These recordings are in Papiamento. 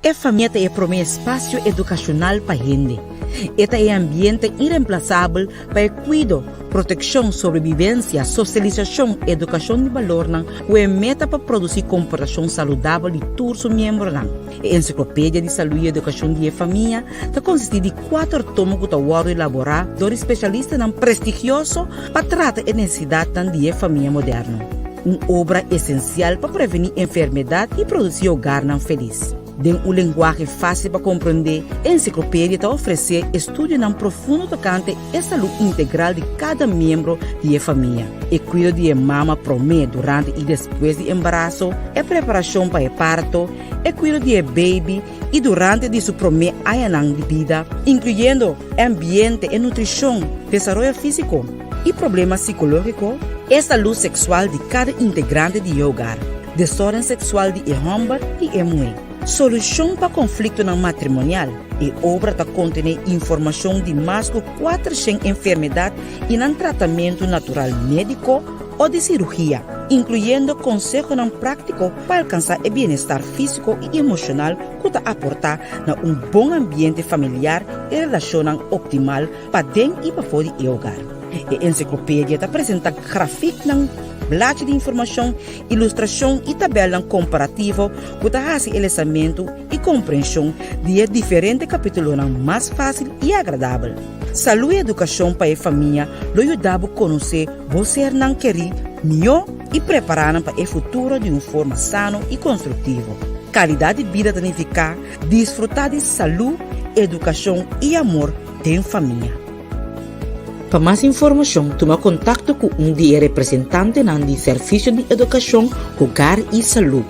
E famia ta e promé espasio edukashonal pa hende. E ta e ambiente iremplasabel pa e kuido, protekshon, sobrebibensia, sosialisashon, edukashon di balornan ku e meta pa produsí komportashon saludabel di tur su miembronan. E Ensiklopedia di Salú i Edukashon di e Famia ta konsistí di kuater tomo ku ta wòrdu elaborá dor di spesialistanan prestigioso pa trata e nesesidatnan di e famia moderno. Un obra esensial pa prevení enfermedat i produsí hogarnan felis. Den un lenguahe fásil pa komprendé, e ensiklopedia ta ofresé estudionan profundo tokante e salú integral di kada miembro di e famia, e kuido di e mama promé, durante i despues di embaraso, e preparashon pa e parto, e kuido di e beibi i durante di su promé añanan di bida, inkluyendo e ambiente, e nutrishon, desaroyo físiko i problema sikológiko, e salú seksual di kada integrante di e hogar, desórden seksual di e hòmber i e muhé, solushon pa konfliktonan matrimonial. E obra ta kontené informashon di mas ku kuatershen enfermedat i nan tratamentu natural médiko o di sirugia, inkluyendo konsehonan práktiko pa alkansá e bienestar físiko i emoshonal ku ta aportá na un bon ambiente familiar i relashonnan optimal paden i pafó di e hogar. E ensiklopedia ta presentá grafiknan, blachi di informashon, ilustrashon i tabèlnan komparativo ku ta hasi e lesamentu i komprenshon di e diferente kapítulonan mas fásil i agradabel. Salú i edukashon pa e famia lo yuda bo konosé bo sernan kerí mihó i prepará nan pa e futuro di un forma sano i konstruktivo. Kalidat di bida ta nifiká disfrutá di salú, edukashon i amor den famia. Pa mas informashon tuma kontakto ku un di e representantenan di Servisio di Edukashon, Hogar i Salú.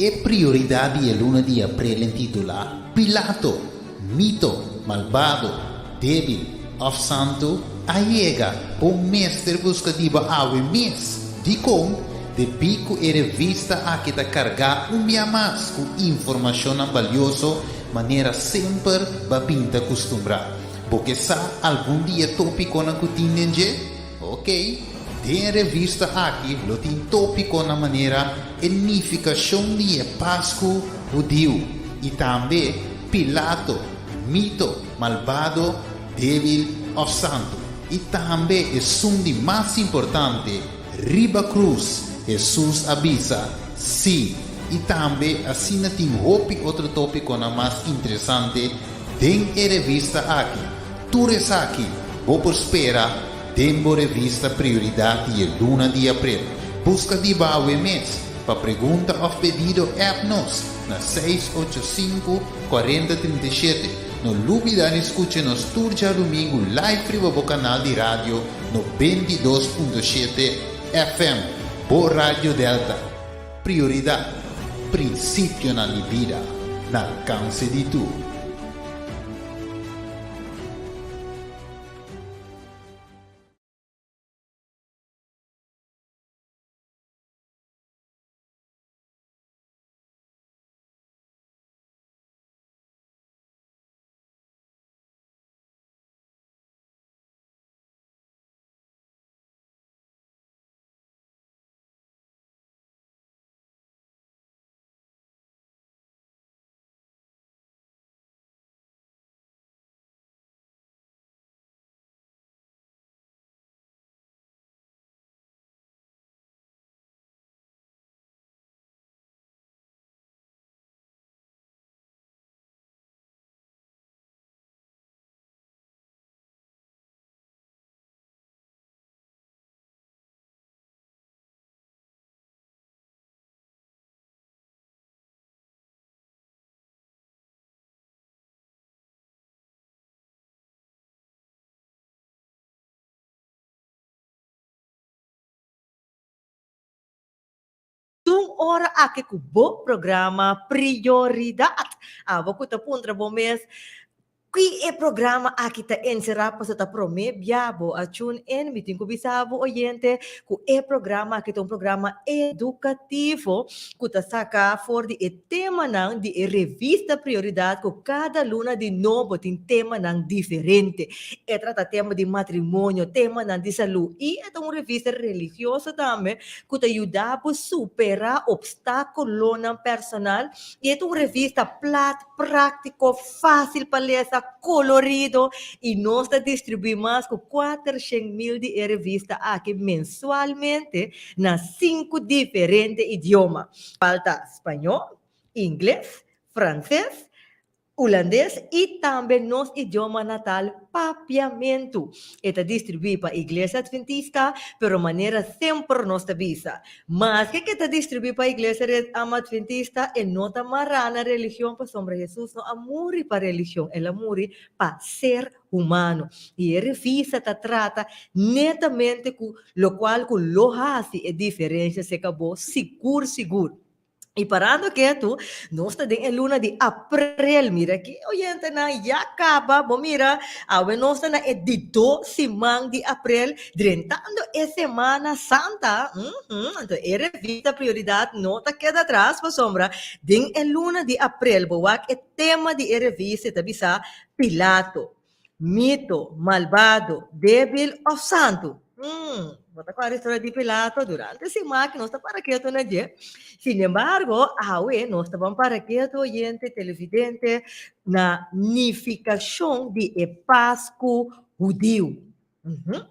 E prioridat di e luna di aprel intitulá Pilato, Mito, Malbado, Débil òf Santu? a yega. Bo mester buska di bo awe mes. Dikon? Debí ku e revista aki ta kargá un bia mas ku informashonnan balioso manera semper bo a bin ta kustumbrá. Bo ke sa algun di e tópikonan ku tin den dje? Ok, den e revista aki lo tin tópikonan manera e nifikashon di e Pasku hudiu i tambe Pilato, mito, malbado, débil òf santu. I tambe esun di mas importante, riba krus Hesus a bisa sí. I tambe asina tin hopi otro tópikonan mas interesante den e revista aki. Tur esaki bo por spera den bo revista Prioridad di e luna di aprel. Buska di bo awe mes. Pa pregunta of pedido app nos na 685 40 37. No lubida di skucha nos tur djadumingu live riba bo kanal di radio 92.7 FM. Bo Radio Delta. Prioridad, prinsipionan di bida na alkanse di tur. Tun ora aki ku bo programa Prioridat. Abo ku ta puntra bo mes, Ki e programa aki ta enserá? Pasobra ta promé bia bo a tune in. Mi tin ku bisa bo oyente ku e programa aki ta un programa edukativo ku ta saka for di e temanan di e revista Prioridat ku kada luna di nobo tin temanan diferente. E trata tema di matrimonio, temanan di salú i e ta un revista religioso tambe ku ta yuda bo superá opstákulonan personal i e ta un revista plat, práktiko, fásil pa lesa, kolorido i nos ta distribuí mas ku 400.000 di e revista aki mensualmente na sinku diferente idioma. Falta spañó, ingles, franses, hulandes i tambe nos idioma natal Papiamentu. E ta distribuí pa Iglesia Adventista, pero manera semper nos ta bisa, maske ku e ta distribuí pa Iglesia Adventista, e no ta mará na religion pasobra Hesus no a muri pa religion, el a muri pa ser humano. I e revista ta trata netamente ku lokual ku lo hasi e diferensia serka bo sigur sigur. I parando ketu, nos ta den e luna di aprel. Mira aki, oyentenan, ya kaba. Bo mira, awe nos ta na e di dos siman di aprel, drentando e Semana Santa. Uhum, anto e revista Prioridad no ta keda atras, pasobra den e luna di aprel bo wak e tema di e revista, e ta bisa Pilato. Mito, malbado, débil òf santu? Hmm, bo ta kòrda historia di Pilato? Durante siman aki nos ta para ketu na dje. Sinembargo, awe nos ta ban para ketu, oyente, televidente, na nifikashon di e Pasku hudiu. Uhum.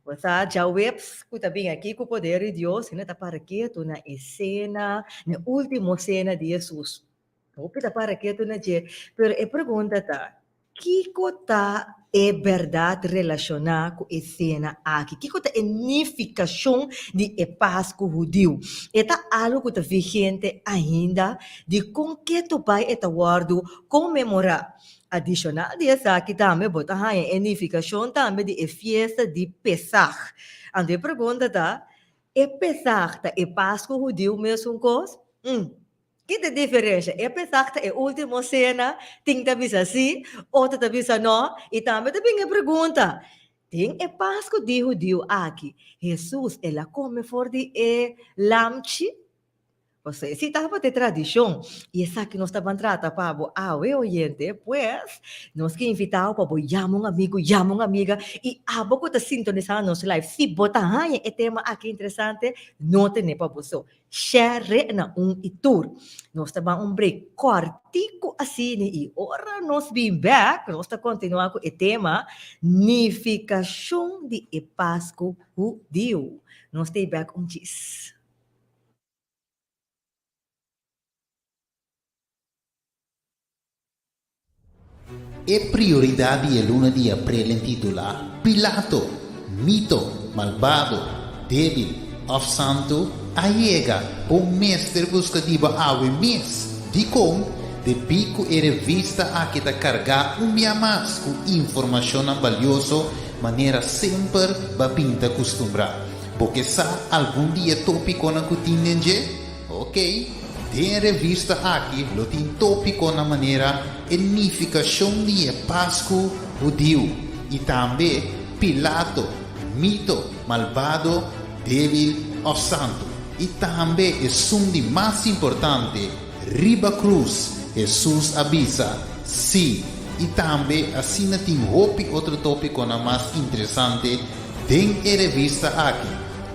Bo sa djaweps ku ta bin aki ku poder di Dios, hende ta para ketu na e sena, na e último sena di Hesus. Hopi ta para ketu na dje, pero e pregunta ta, Kiko ta e bèrdat relashoná ku e sena aki? Kiko ta e nifikashon di e Pasku hudiu? E ta algu ku ta vigente ainda? Dikon ketu bai e ta wòrdu konmemorá? Adishonal di esaki tambe bo ta haña e nifikashon tambe di e fiesta di Pesach. Anto e pregunta ta, E Pesach ta e Pasku hudiu mesun kos? Ki ta e diferensha? E Pesach ta e último sena, tin ta bisa sí, otro ta bisa nò, i tambe ta bin e pregunta, Den e Pasku di hudiu aki, Hesus el a kome for di e lamchi? Pasobra esei tabata e tradishon, i esaki nos ta ban trata pa bo awe, oyente. Pues, nos ke invitá bo pa bo yama un amigu, yama un amiga, i abo ku ta sintonisá nos live, si bo ta haña e tema aki interesante, no tene pa bo so. Share na un i tur. Nos ta ban un break kòrtiku asina i ora nos bin bèk, nos ta kontinuá ku e tema Nifikashon di e Pasku Hudiu. Nos ta ei bèk un djis. E prioridat di e luna di aprel intitulá Pilato, Mito, Malbado, Débil òf Santu? a yega. Bo mester buska di bo awe mes. Dikon? Debí ku e revista aki ta kargá un bia mas ku informashonnan balioso manera semper bo a binta kustumbrá. Bo ke sa algun di e tópikonan ku tin den dje? Ok, den e revista aki lo tin tópikonan manera e nifikashon di e Pasku hudiu i tambe Pilato, mito, malbado, débil òf santu. I tambe esun di mas importante, riba krus Hesus a bisa sí. I tambe asina tin hopi otro tópikonan mas interesante den e revista aki.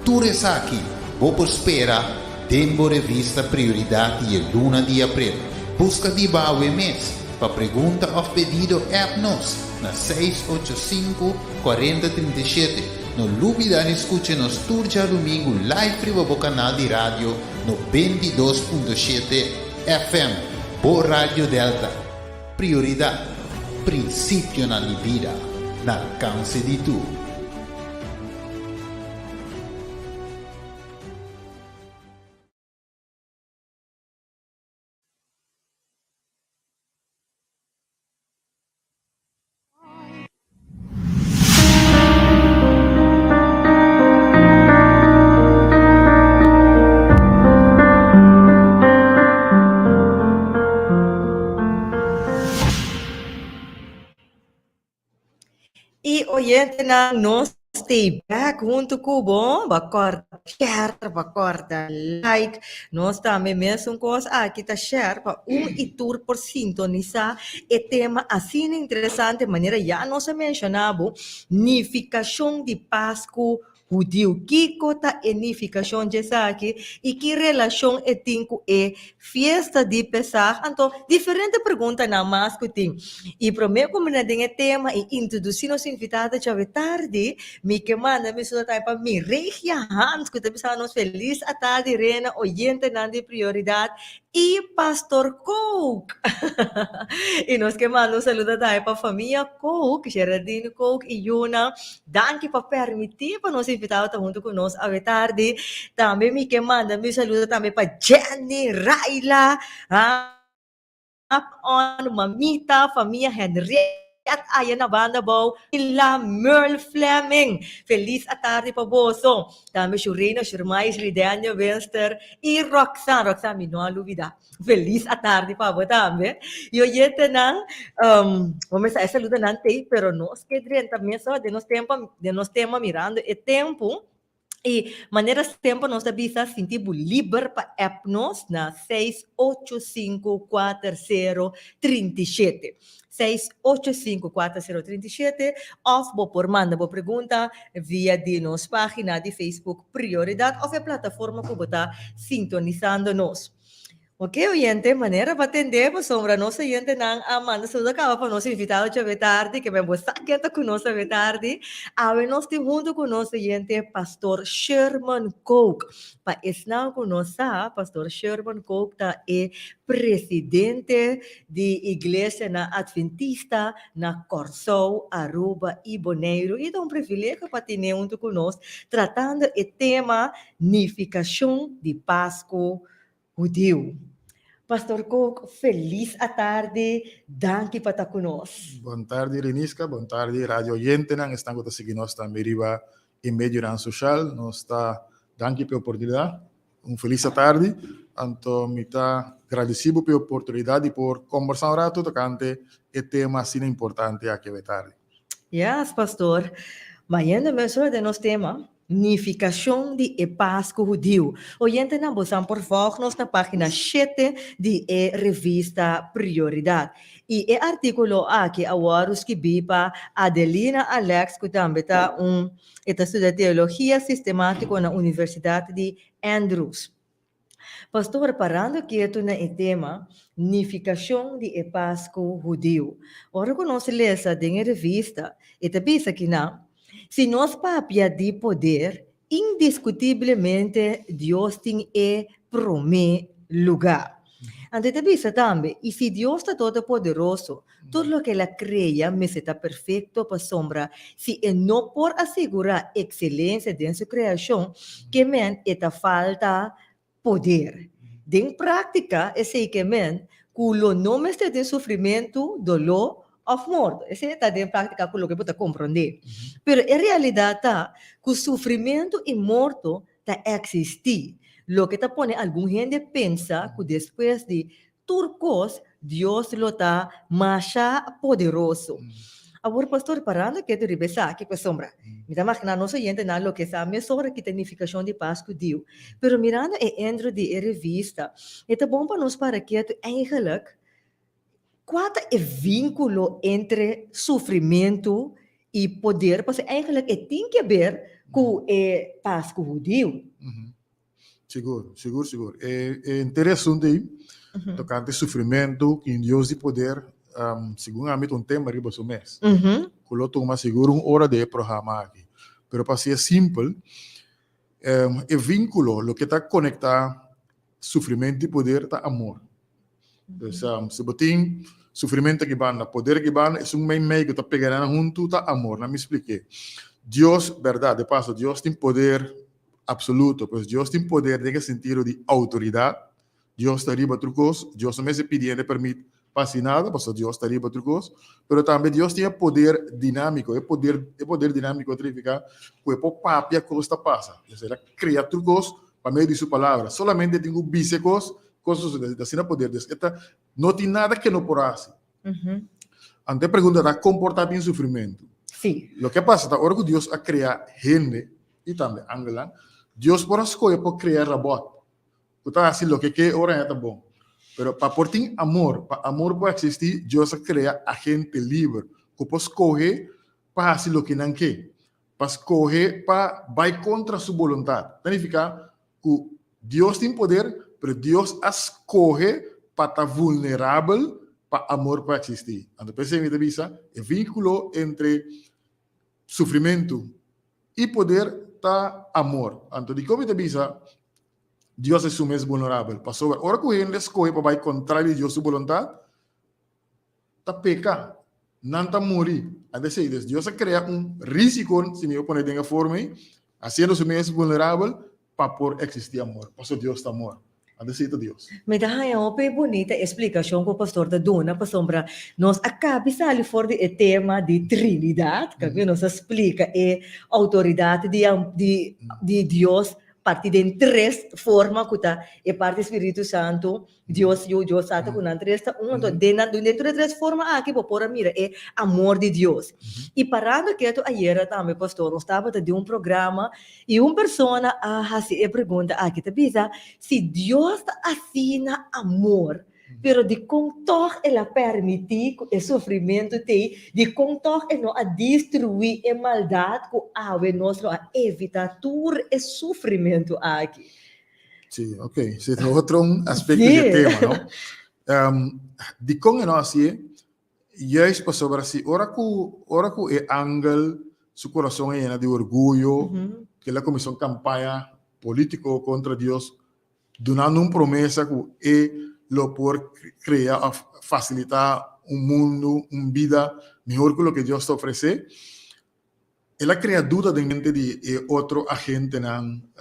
Tur esaki bo por spera den bo revista Prioridad di e luna di april. Buska di bo awe mes. Pa pregunta of pedido app nos na 685 40 37. No lubida di skucha nos tur djadumingu live riba bo kanal di radio 92.7 FM, bo Radio Delta. Prioridad, prinsipionan di bida na alkanse di tur. I oyentenan nos stay back huntu ku bo, bo a kòrda share, bo a kòrda like, nos tambe mesun kos aki ta share pa un i tur por sintonisá e tema asina interesante manera ya nos a menshoná bo, nifikashon di Pasku Hudiu. Kiko ta e nifikashon dje esaki i ki relashon e tin ku e fiesta di Pesach? Anto, diferente preguntanan mas ku tin. I promé ku mi na den e tema i introdusí nos invitado djawe tardi, mi ke manda mi saludo tambe pa Miregia Hans ku ta bisa nos felis atardi Rena, oyentenan di Prioridat i Pastor Kook. I nos ke manda un saludo tambe pa famia Kook, Geraldine Kook i yunan. Danki pa permití pa nos invitado ta huntu ku nos awe tardi. Tambe mi ke manda mi saludo tambe pa Jenny, Raila, on, Mamita, famia Henriette aya na banda bou, Mila, Merle Fleming. Felis atardi pa boso. Tambe Shurena, Shurmais, Ridenia Winster i Roxanne. Roxanne, mi no a lubida. Felis atardi pa bo tambe. Y oyentenan, um, bo mester a saluda nan tei, pero nos ke drenta meso den nos tempo, den nos tema mirando e tempo. Y manera semper nos ta bisa sinti bo liber pa app nos na 6854037. 6854037 of bo por manda bo pregunta via di nos pagina di Facebook Prioridad of e plataforma ku bo ta sintonisando nos. Ok oyente, manera pa tende pasobra nos oyentenan a manda saludo kaba pa nos invitado djawe tardi, ke men bo sa ken ta ku nos awe tardi. Awe nos tin huntu ku nos oyente Pastor Sherman Kook. Pa esnan ku no sa, Pastor Sherman Kook ta e presidente di iglesianan Adventista na Kòrsou, Aruba i Boneiru i ta un privilegio pa tene huntu ku nos tratando e tema Nifikashon di Pasku Hudiu. Pastor Kook, felis atardi, danki pa ta ku nos. Bon tardi Reniska, bon tardi radio oyentenan, esnan ku ta sigui nos tambe riba e medionan social. Nos ta danki pa e oportunidat. Un felis atardi. Anto mi ta. gradisí bo pa e oportunidat di por kombersá un ratu tokante e tema asina importante aki awe tardi. Yes, pastor. Bayendo mesora den nos tema, Nifikashon di e Pasku Hudiu. Oyentenan bosan por vòlg nos na página shete di e revista Prioridat. I e artíkulo aki a wòrdu skibí pa Adelina Alex ku tambe ta un e ta studia teologia sistemátiko na Universidat di Andrews. Pastor, parando ketu na e tema Nifikashon di e Pasku Hudiu. Ora ku nos lesa den e revista, e ta bisa kinan, Si nos papia di poder, indiskutiblemente Dios tin e promé lugá. Anto e ta bisa tambe, I si Dios ta Todopoderoso, tur loke el a krea mester ta perfekto pasobra si e no por asegurá ekselensia den su kreashon, ke men e ta falta poder. Den práktika esei ke men ku lo no mester tin sufrimentu, doló òf morto. Esei ta den práktika ku loke bo ta komprondé. Pero e realidat ta ku sufrimentu i morto ta eksistí, loke ta pone algun hende pensa ku despues di Tur kos Dios lo ta masha poderoso. Awor pastor parando ketu riba esaki pasobra mi ta magina nos oyentenan loke sa mesora ki ta nifikashon di Pasku Diu. Pero mirando e intro di e revista e ta bon pa nos para ketu eigenlijk kua ta e vinkulo entre sufrimentu i poder pasobra eigenlijk e tin ke ber ku e Pasku Hudiu. Sigur, sigur, sigur. E, e henter e asuntu ei, tokante sufrimentu, kin Dios di poder, um, segun ami ta un tema riba su mes. Ku lo tuma sigur un ora di e programa aki. Pero pa hasié simpel, um, e vínkulo, loke ta konektá sufrimentu i poder ta amor. Dus, um, si bo tin sufrimentu aki banda, poder aki banda, esun meimei ku ta pega nan huntu ta amor. Nan mi splik'é. Dios, bèrdat, de paso, Dios tin poder Absoluto, pues Dios tin poder den e sentido di autoridad. Dios ta riba tur cos, Dios no mester pidi hende permit pa haci nada, pasobra Dios ta riba tur cos. Pero tambe Dios tin e poder dinamico, e poder, e poder dinamico ta nifica cu e por papia cos ta pasa. Es el a crea tur cos pa medio di su palabra. Solamente e tin cu bisa e cos, cos ta sucede. Ta asina poder Dios. E ta, no tin nada cu e no por haci. Anto e pregunta ta, con por ta tin sufrimento? Loke a pasa ta ora cu Dios a crea hende, i tambe angelnan, Dios por a skohe por krea rabòt ku ta hasi loke ke ora haña ta bon. Pero pa por tin amor, pa amor por eksistí, Dios a krea agente liber ku por skohe pa hasi loke nan ke, pa skohe pa bai kontra su boluntat. Ta nifiká ku Dios tin poder, pero Dios a skohe pa ta vulnerabel pa amor por eksistí. Anto p'esei mi ta bisa e vínkulo entre sufrimentu i poder ta amor. Anto dikon mi ta bisa Dios e su mes vulnerabel? Pasobra ora ku hende skohe pa bai kontra di Dios su boluntat, ta peka, nan ta muri. Anto esei, dus Dios a krea un risiko, si mi por pone den e forma ei, hasiendo su mes vulnerabel pa por eksistí amor, pasobra Dios ta amor. Anto esei ta Dios. Mi ta haña hopi bunita e splikashon ku pastor ta duna pasobra nos a kabi sali for di e tema di Trinidat, kaminda nos a splika e outoridat di di di Dios parti den tres forma ku ta e parti Spiritu Santu, Dios Yu, Dios Tata ku nan tres ta un. Anto den nan dentro di e tres forma aki bo por a mira e amor di Dios. I parando ketu ayera tambe pastor nos tabata den un programa I un persona a hasi e pregunta aki, ta bisa, Si Dios ta asina amor, pero dikon tòg el a pèrmití ku e sufrimentu t'ei? Dikon tòg e no a destruí e maldat ku awe nos lo a evitá tur e sufrimentu aki? Sí, ok. Sí, ta otro un aspekto di e tema, no? Dikon e no a hasié? Juist pasobra si ora ku ora ku e angel su kurason a yena di orguyo, ku el a kuminsá un kampaña polítiko kontra Dios, dunando un promesa ku e lo por krea òf fasilitá un mundu, un bida mihor ku loke Dios ta ofresé, El a krea duda den mente di e otro agentenan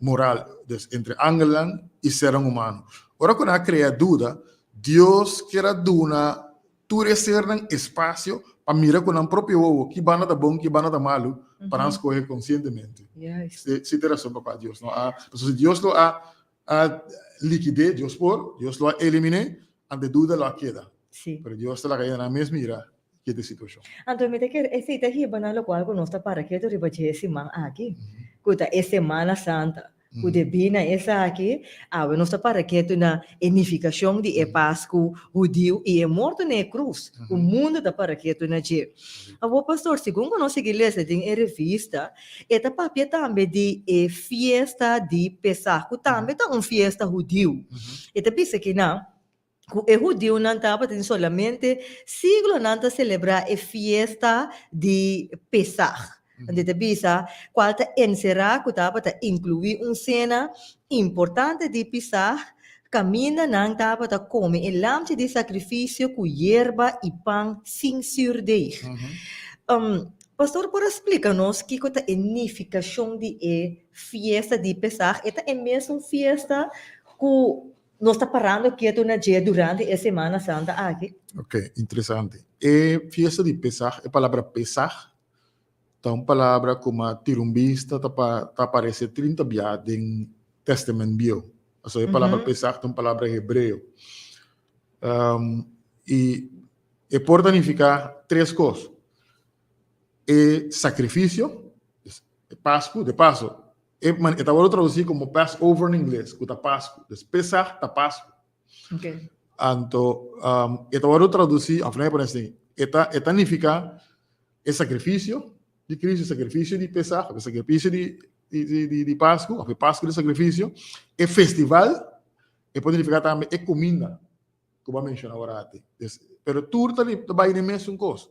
moral, dus entre angelnan i sernan humano. Ora ku nan a krea duda, Dios kier a duna tur e sernan espasio pa mira ku nan propio wowo ki banda ta bon, ki banda ta malu, pa nan skohe konsientemente. Si ta e rason pa kua Dios no a, pasobra si Dios lo a. a likid'é, Dios por, Dios lo a elimin'é, anto e duda lo a keda. Sí. Pero Dios ta laga nan mes mira ki ta e situashon. Anto mi ta kere esei ta hiba na lokual ku nos ta para ketu riba dje e siman aki, ku ta e Semana Santa. Ku debí na esaki, awe nos ta para ketu na e nifikashon di e Pasku hudiu i e morto na e krus, ku mundu ta para ketu na dje. Awor, pastor, segun ku nos sigui lesa den e revista, e ta papia tambe di e fiesta di Pesach, ku tambe ta un fiesta hudiu. E ta bisa kinan ku e hudiunan tabatin solamente siglonan ta selebrá e fiesta di Pesach. Anto e ta bisa, kual ta enserá ku tabata inkluí un sena importante di Pesach, kaminda nan tabata kome e lamchi di sakrifisio ku yerba i pan sin zürdeeg. Pastor por a splika nos kiko ta e nifikashon di e fiesta di Pesach? E ta e mesun fiesta ku Nos ta parando ketu na dje durante e Semana Santa aki. Ok, interesante. E fiesta di Pesach, e palabra Pesach ta un palabra ku ma tira un bista ta pa ta aparece 30 bia den Testament Bieu. Pasobra e palabra Pesach ta un palabra hebreo. Um, i e por ta nifiká tres kos. E sakrifisio, e Pasku, de paso, E man, e ta wòrdu tradusí komo Passover na ingles, ku ta Pasku. Dus Pesach ta Pasku. Okay. Anto, um, e ta wòrdu tradusí, òf no e pone así, e ta, e ta nifiká e sakrifisio di Kristu, e sakrifisio di Pesach, òf e sakrifisio di, di, di, di, di Pasku, òf e Pasku di sakrifisio, e festival, e por nifiká tambe e kuminda, ku bo a menshoná ora ati. Dus, pero tur ta, ta bai den mesun kos.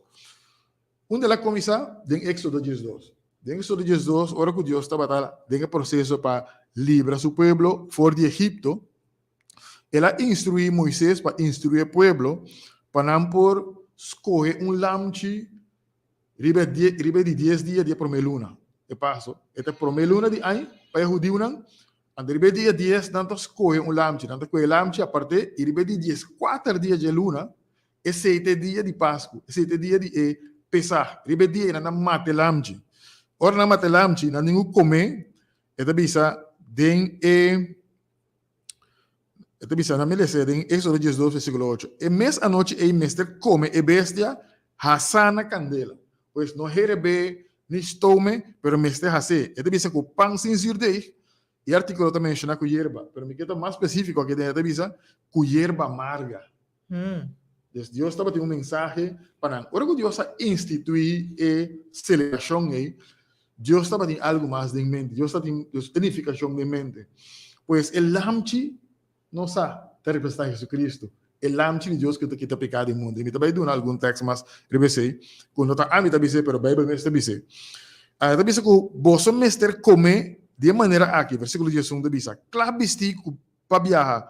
Unda el a kuminsá? Den Éksodo 12. Den Éksodo 12, ora ku Dios tabata den e proseso pa libra su pueblo for di Egipto, el a instruí Moisés pa instruí e pueblo pa nan por skohe un lamchi riba e die, riba e di dies dia di e promé luna. E paso, e ta e promé luna di aña pa e hudiunan. Anto riba e dia dies nan ta skohe un lamchi. Nan ta kohe e lamchi apart'é i riba e di dieskuater dia dje luna Esei ta e dia di Pasku, esei ta e dia di e Pesach. Riba e dia ei nan ta mata e lamchi. Ora nan mata e lamchi, nan tin ku kom'é, e ta bisa den e, e ta bisa, nan mi lesa den Éxodo 12 versíkulo 8, E mes anochi ei mester kome e bestia hasá na kandela. Pues no herebé ni stome, pero mester has'é. E ta bisa ku pan sin zürdeig E artíkulo ta menshoná ku yerba, pero mi ke ta mas spesífiko aki den, e ta bisa ku yerba marga. Des Dios tabatin un mensahe pa nan. Ora ku Dios a instituí e selebrashon ei, Dios tabatin algu mas den mente. Dios tabatin e nifikashon den mente. Pues e lamchi Nos sa ta representá Jesucristo, e Lamchi di Dios ku ta kita piká di mundu. I mi ta bai duna algun tèks mas riba esei, ku no ta ami ta bis'é, pero Beibel mes ta bis'é. E ta bisa ku boso mester kom'é di e manera aki, versíkulo 11 ta bisa, Kla bistí ku pa biaha,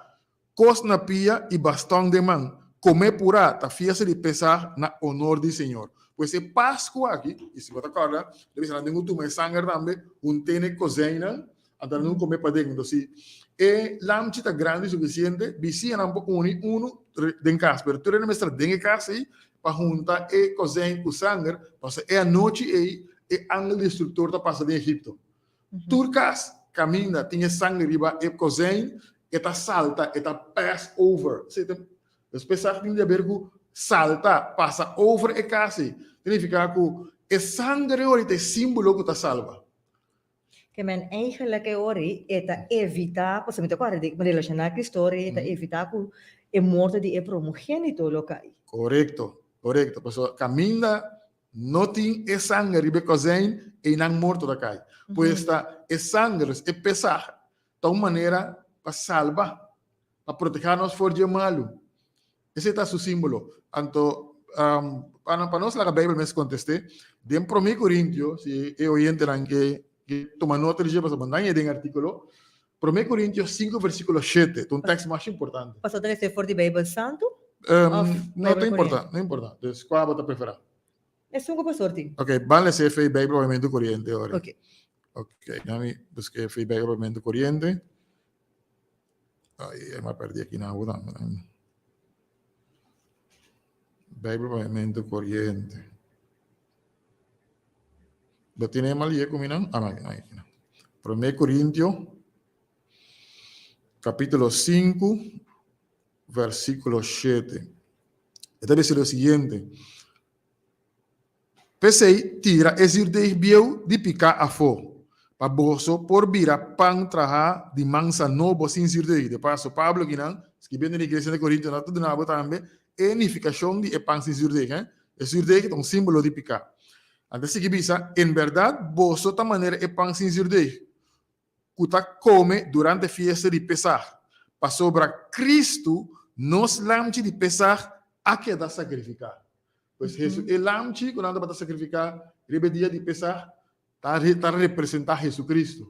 kos na pia i bastòn den man, kom'é purá, ta fiesta di Pesaj na onor di Señor. Pues e Pasku aki, i si bo ta kòrda, ta bisa nan tin ku tuma e sanger tambe, hunt'é na e kozeinnan, Anto nan kome paden. Anto si e lamchi ta grandi sufisiente, bisianan por uni unu den kas, pero tur hende mester den e kas ei pa hunta e kozijn ku sanger, pasobra e anochi ei e angel destruktor ta pasa den Egipto. Tur kas kaminda tin e sanger riba e kozijn, e ta salta, e ta pass over. Nos Pesach tin di haber ku salta, pasa over e kas ei. Ta nifiká ku e sanger ei ora ta e símbolo ku ta salba. Ke men eigenlijk e ora ei e ta evitá, pasobra mi ta kòrda di relashoná ku e storia, e ta evitá ku e morto di e promogénito lo kai. Korekto, korekto. Pasobra kaminda no tin e sanger riba e kozijn, einan morto ta kai. Pues ta e sanger, e Pesach, ta un manera pa salba, pa protehá nos for dje malu. Esei ta su símbolo. Anto, pa, pa nos laga Bijbel mes kontest'é, den Promé Korintio, si e oyentenan ke, ke tuma nota di dje, pasobra nan e den artíkulo, Promé Korintio 5 versíkulo 7, ta un tekst masha importante. Pastor ta lesa for di Bijbel Santu Um, òf no ta Bijbel importá, Koriente? no importá. Dus, kua bo ta preferá? Esun ku pastor tin. Ok, ban lesa e Bijbel Papiamentu Koriente ora. Ok. Ok, dami buska e Bijbel Papiamentu Koriente. Ai, mi a perdí aki na awo tambe. Bijbel Papiamentu Koriente. Bo tene mal ye ku mi nan? Ah, no, aki nan. Promé Korintio. kapítulo 5, versíkulo 7. E ta bisa lo siguiente, P'esei tira e zürdeeg bieu di piká afó, pa boso por bira pan trahá di mansa nobo sin zürdeeg. De paso, Pablo kinan, skibiendo na iglesia na Korinto, nan ta duna bo tambe e nifikashon di e pan sin zürdeeg. E zürdeeg ta un símbolo di piká. Nan ta sigui bisa, En bèrdat boso ta manera e pan sin zürdeeg, ku ta kome durante fiesta di Pesaj, pasobra Kristu, nos lamchi di Pesaj, a keda sakrifiká. Pues Hesu, e lamchi ku nan tabata sakrifiká riba e dia di Pesaj, ta ta representá Hesukristu.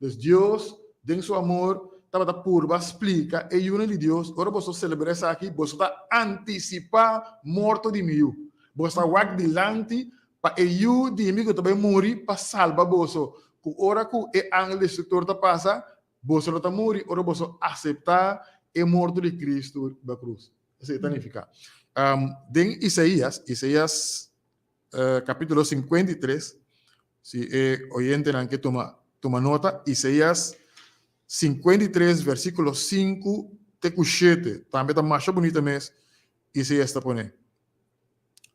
Dus Dios, den su amor, tabata purba splika e yunan di Dios, ora boso selebrá esaki, boso ta antisipá morto di mi yu. Boso ta wak dilanti Pa e yu di mi ku ta bai muri pa salba boso, ku ora ku e angel destruktor ta pasa, boso lo ta muri ora boso aseptá e morto di Kristu riba krus. Esei ta nifiká. Den Isaías, Isaías kapítulo 53, si e oyentenan ke tuma tuma nota, Isaías 53 versíkulo 5 te ku 7, tambe ta masha bunita mes Isaías ta pone.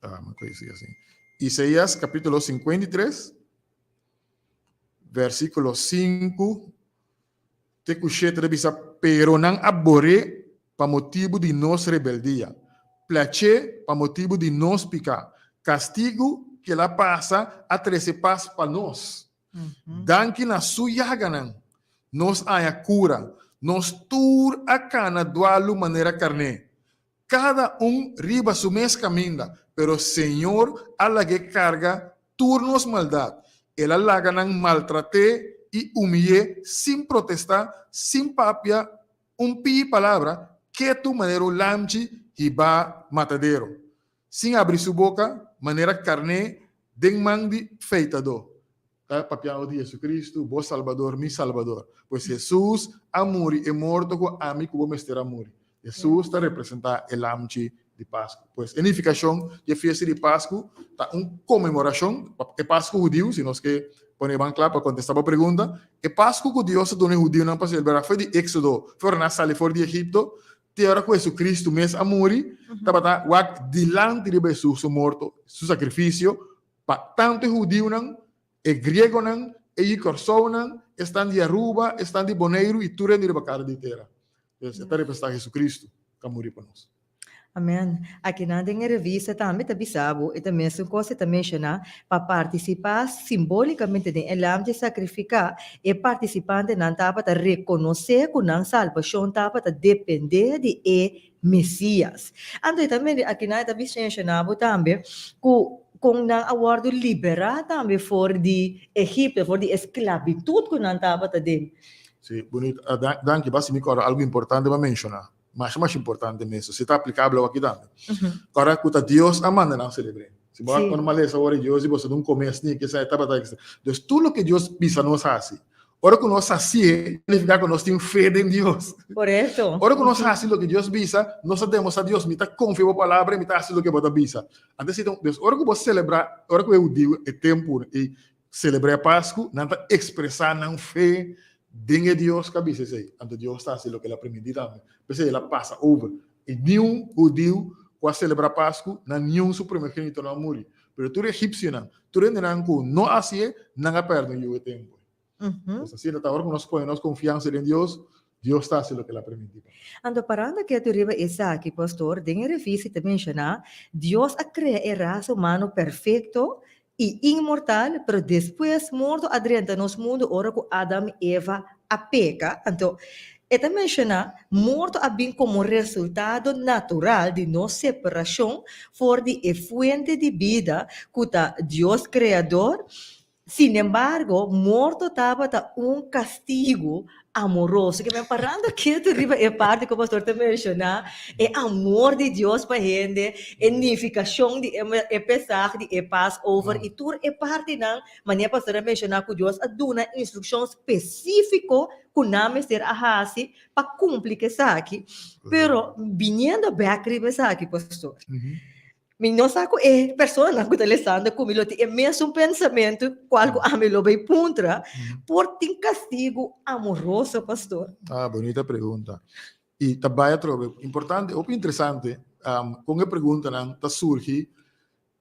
Ah, ma koe sigue así. Isaías capítulo 53, versículo 5 te ku 7 ta bisa, pero nan a boré pa motibu di nos rebeldia, plaché pa motibu di nos piká. Kastigu ke el a pasa a trese pas pa nos. Danki na su yaganan, nos a haña kura. Nos tur a kana dualu manera karné. Kada un riba su mes kaminda, pero Señor a lag'é karga tur nos maldat. El a laga nan maltrat'é i humiy'é sin protestá, sin papia un pii palabra, ketu manera un lamchi hibá matadero, sin abri su boka, manera karné den man di feitadó. Ta papiando di Jesucristo, bo Salbador, mi Salbador. Pues Jesus a muri e morto cu ami cu bo mester a muri. Jesus ta representa e Lamchi di Pascu. Pues e nificacion di e fiesta di Pascu ta un conmemoracion, e Pascu hudiu, si nos ke pone ban cla pa contesta bo pregunta, e Pascu cu Dios a duna e hudiunan pa celebra for di Exodo, for ora nan a sali for di Egipto, te ora cu Jesucristo mes a muri, tabata wak dilanti riba Jesus su morto, su sacrificio, Pa tantu e hudiunan, e griegonan, e Yikòrsounan, esnan di Aruba, esnan di Boneiru i tur hende riba kara di tera. Pues e ta representá Jesucristo ku a muri pa nos. Amen. Akinan den e revista tambe ta bisa bo, e ta mesun kos e ta menshoná, pa partisipá simbólikamente den e lam dje sakrifiká, e partisipantenan tabata rekonosé ku nan salbashon tabata dependé di e Mesías. Anto e ta mende akinan e ta menshoná bo tambe ku kon nan a wòrdu liberá tambe for di Egipto, for di e sklabitut ku nan tabata den. Sí, bunita. Danki. Basi mi kòrda algu importante pa menshoná. Masha masha importante mes. Si ta aplikabel awor aki tambe. Kòrda ku ta Dios a manda nan selebr'é. Si bo a normal lesa awor e Dios di boso dun kome asni, kisa e tabata kisa. Dus tur loke Dios bisa nos hasi, Ora ku nos hasié, signifiká ku nos tin fe den Dios. Korekto. Ora ku nos hasi loke Dios bisa, nos ta demostrá Dios, mi ta konfia bo palabra i mi ta hasi loke bo ta bisa. Anto si dus ora ku bo selebrá, ora ku e hudiu e tempu ei selebrá e Pasku, nan ta ekspresá nan fe den e Dios ku a bisa esei. Anto Dios ta hasi loke el a primintí tambe. P'esei el a pasa over. I niun hudiu ku a selebrá Pasku, nan niun su primogénito no a muri. Pero tur egipsionan, tur hendenan ku no a hasié, nan a pèrdè un yu e tempu ei. Pues asina ta, ora ku nos pone nos konfiansa den Dios, Dios ta hasi loke el a primintí pa nos. Anto parando ketu riba esaki, pastor, den e revista ta menshoná, Dios a krea e rasa humano perfekto i inmortal, pero despues morto a drenta nos mundu ora ku Adam i Eva a peka. Anto, e ta menshoná, morto a bin komo resultado natural di nos separashon for di e fuente di bida ku ta Dios Kreador. Sinembargo, morto tabata un kastigu amoroso. Ke men parando ketu riba e parti ku pastor ta menshoná, e amor di Dios pa hende, e nifikashon di e Pesaj, di e Passover, i tur e partinan, manera pastor a menshoná ku Dios a duna instrukshon spesífiko ku nan mester a hasi pa kumpli ku esaki. Pero, biniendo bèk riba esaki, pastor. Mi no sa ku e personanan ku ta lesando ku mi lo tin e mesun pensamentu kual ku ami lo bay puntra, por tin kastigu amoroso, pastor? Ah, bonita pregunta. I ta bai atrobe. Importante, hopi interesante kon e preguntanan ta surgi.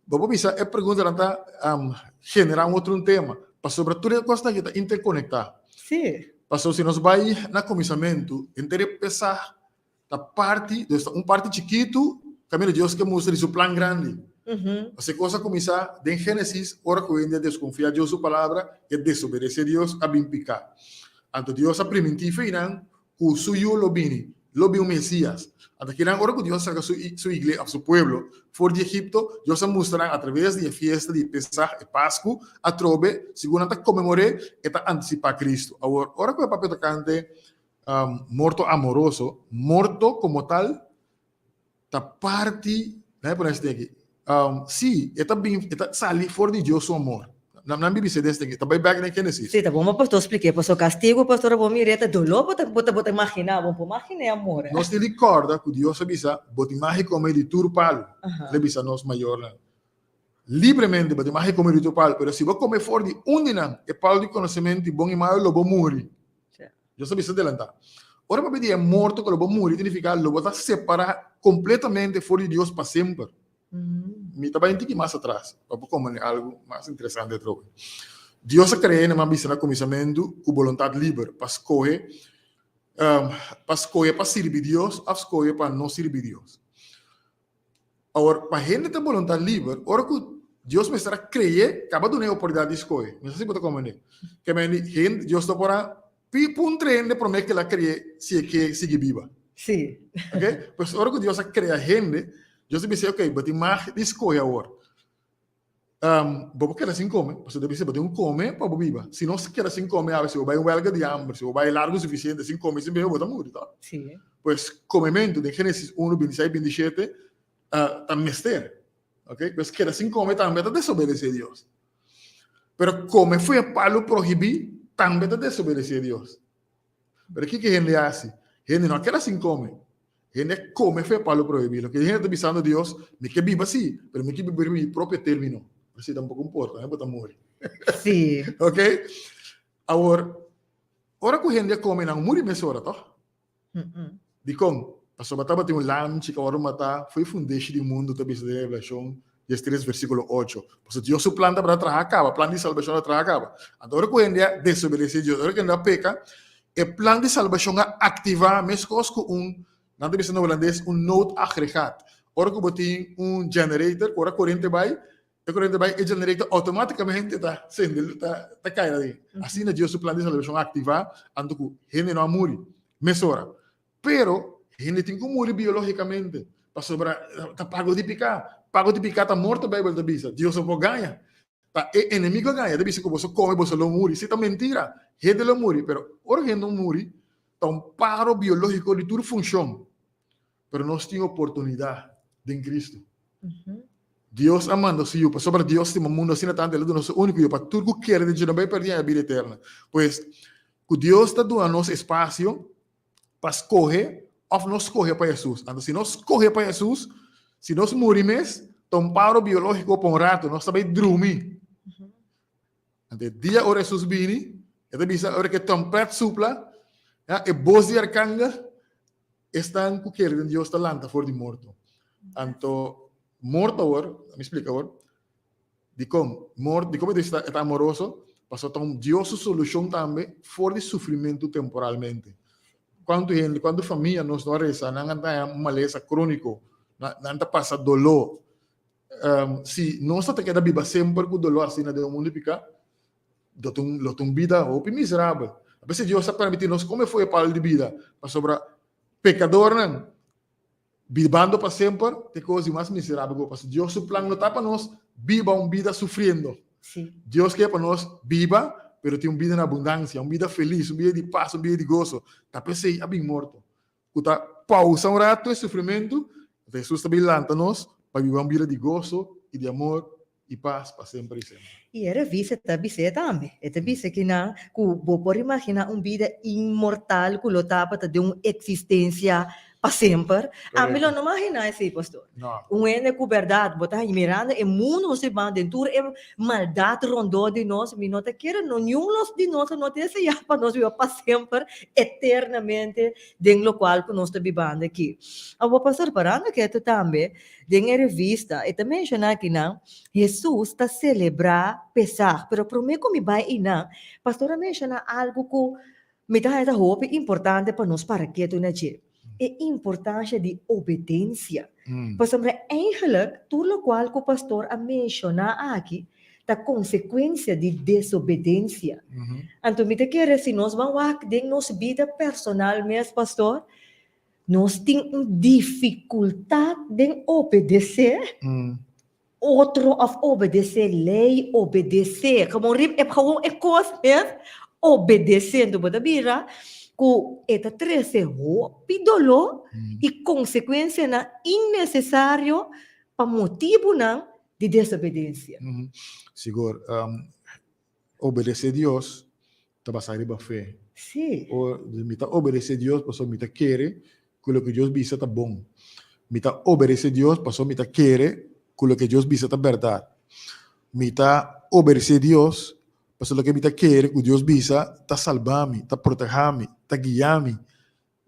Bo por bisa e preguntanan ta genera un otro un tema, pasobra tur e kosnan aki ta interkonektá. Pasobra si nos bai na kuminsamentu, henter e Pesaj Ta parti, dus ta un parti chikitu kaminda Dios ke mustra di su plan grandi. Pasobra e kos a kuminsá den Génesis ora ku hende a deskonfiá Dios su palabra i a desobedesé Dios, a bin piká. Anto Dios a primintí feinan ku su Yu lo bini, lo bin un Mesías. Anto kinan ora ku Dios a saka su su igle òf su pueblo for di Egipto, Dios a mustra nan atraves di e fiesta di Pesaj, e Pasku, atrobe, segun nan ta konmemor'é, e ta antisipá Kristu. Awor, ora ku e papia tokante Morto amoroso, morto como tal ta parti, laat me pone así aki, sí, e ta bin, e ta sali for di Dios su amor. Nan nan bibi des aki, ta bai bek den Génesis. Sí, ta bon pa pastor spliké, pasobra castigo, pastor, bo mira e ta doló, bo ta bo ta bo ta imaginá, bo por imaginá e amor. Nos tin di kòrda ku Dios a bisa, bo tin mag di kome di tur palu, el a bisa nos mayornan. Libremente bo tin mag di kome di tur palu, pero si bo kome for di un di nan, e palu di konosementu di bon i malu, lo bo muri. Dios a bisa delantá. Ora papia di e morto ku lo bo muri ta nifiká lo bo ta separá kompletamente for di Dios pa semper. Mi ta bai un tiki mas atras pa por komprendé algu mas interesante atrobe. Dios a krea hende, bisa na kuminsamentu, ku boluntat liber pa skohe pa skohe pa sirbi Dios òf skohe pa no sirbi Dios. Awor, pa hende ta boluntat liber, ora ku Dios mester a kre'é, kaba dun'é oportunidat di skohe. Mi sa si bo ta komprendé. Ke men di, hende, Dios ta por a pi puntra hende promé ku el a kre'é si e ke sigui biba. Sí. Oke? Pues ora ku Dios a krea hende, Dios a bis'é, oke, bo tin mag di skohe awor. Bo por keda sin kome, pasobra ta bisa bo tin ku kome pa bo biba. Si nos keda sin kome awe, si bo bai un wèlga di hamber, si bo bai largu sufisiente sin kome, sin bebe, bo ta muri, to? Sí. Pues komementu den Génesis 1, 26, 27 ta mester. Ok? Pues keda sin kome tambe ta desobedesé Dios. Pero kome fu e palu prohibí tambe ta desobedesé Dios. Pero kiko hende hasi? Hende no a keda sin kome. Hende a kome fe palu prohibí. Loke hende ta bisando Dios, mi ke biba sí, pero mi ke biba riba mi propio término. Así tampoko importa, bo ta muri. Sí. Ok? Awor, ora ku hende a kome, nan muri mesora, tòg? Dikon? Pasobra tabatin un lamchi ku a wòrdu matá for e fundeshi di mundu, ta bisa den Revelashon 13 versíkulo 8. Pasobra Dios su plan tabata traha kaba, plan di salbashon a traha kaba. Anto ora ku hende a desobedesé Dios, ora ku hende a peka, e plan di salbashon a aktivá meskos ku un, nan ta bisa na hulandes, un noodagregaat. Ora ku bo tin un generator, ku ora korente bai, E korente bai, e generator automáticamente ta sende, ta, ta kai aden. Asina Dios su plan di salvacion a activa, anto cu hende no a muri mesora. Pero hende tin cu muri biológicamente, pasobra ta pago di pica. Pago di pica ta morto, Bijbel ta bisa. Dios no por gaña. Ta e enemigo a gaña. E ta bisa cu boso come, boso lo muri. Si ta mentira. Hende lo muri, pero ora hende no muri, ta un paro biológico di tur funcion. Pero nos tin oportunidad den Cristo. Dios a manda su Yu, pasobra Dios stima mundu asina tantu, El a duna su úniko Yu, pa tur ku kere den dje no bai pèrdí haña bida eterna. Pues, ku Dios ta duna nos espasio pa skohe òf no skohe pa Hesus. Anto, si nos skohe pa Hesus, si nos muri mes, ta un paro biológiko pa un ratu, nos ta bai drumi. Anto, e dia ora Hesus bini, e ta bisa, ora ku e tròmpèt supla, ya, e bos di arkangel, Esnan ku kere den Dios ta lanta for di morto. Anto, morto awor, mi splika awor, dikon morto, dikon mi ta e ta amoroso? Pasobra ta un Dios su solushon tambe for di sufrimentu temporalmente. Kuantu hende, kuantu famia nos no a resa, nan a haña un malesa króniko, nan ta pasa doló. Si nos ta keda biba semper ku doló asina den un mundu di piká, Lo ta un, lo ta un bida hopi miserabel. A veces Dios a permití nos come fo'i e palu di bida, pasobra pecadornan bibando pa semper ta e cos di mas miserabel ku pasobra Dios su plan no ta pa nos biba un bida sufriendo. Sí. Dios ke pa nos biba, pero tin un bida na abundancia, un bida feliz, un bida di paz, un bida di goso. Ta p'esei a bin morto, ku ta pausa un rato e sufrimentu, Hesus ta bin lanta nos pa biba un bida di goso i di amor i pas pa semper i semper. I e revista ta bis'é tambe. E ta bisa kinan ku bo por imaginá un bida inmortal ku lo tabata den un eksistensia pa semper. Ami lo no imaginá esei, pastor. No. Un hende ku bèrdat bo ta mirando e mundu nos ta biba den tur e maldat rondó di nos, mi no ta kere no niun los di nos no ta deseá pa nos biba pa semper eternamente den lokual ku nos ta bibando aki. Awor pastor parando ketu tambe den e revista e ta menshoná kinan Hesus ta selebrá Pesaj, pero promé ku mi bai einan pastor a menshoná algu ku Mi ta haña ta hopi importante pa nos para ketu na dje, e importancia di obedencia. Pasobra eigenlijk tur locual cu pastor a menciona aki ta consecuencia di desobedencia. Anto mi ta kere si nos ban wak den nos bida personal mes, pastor, nos tin un dificultad den obedece. Otro of obedecé ley, obedecé, gewoon rip e gewoon e kos mes, obedecé. Enton bo ta bira ku e ta trese hopi doló i konsekuensianan innesesario pa motibunan di desobedensia. Sigur, obedecé Dios ta basá riba fe. Sí. O mi ta obedecé Dios pasobra mi ta kere ku loke Dios bisa ta bon. Mi ta obedecé Dios pasobra mi ta kere ku loke Dios bisa ta bèrdat. Mi ta obedecé Dios pasobra loke mi ta kere ku Dios bisa ta salba mi, ta protehá mi, ta guia mi,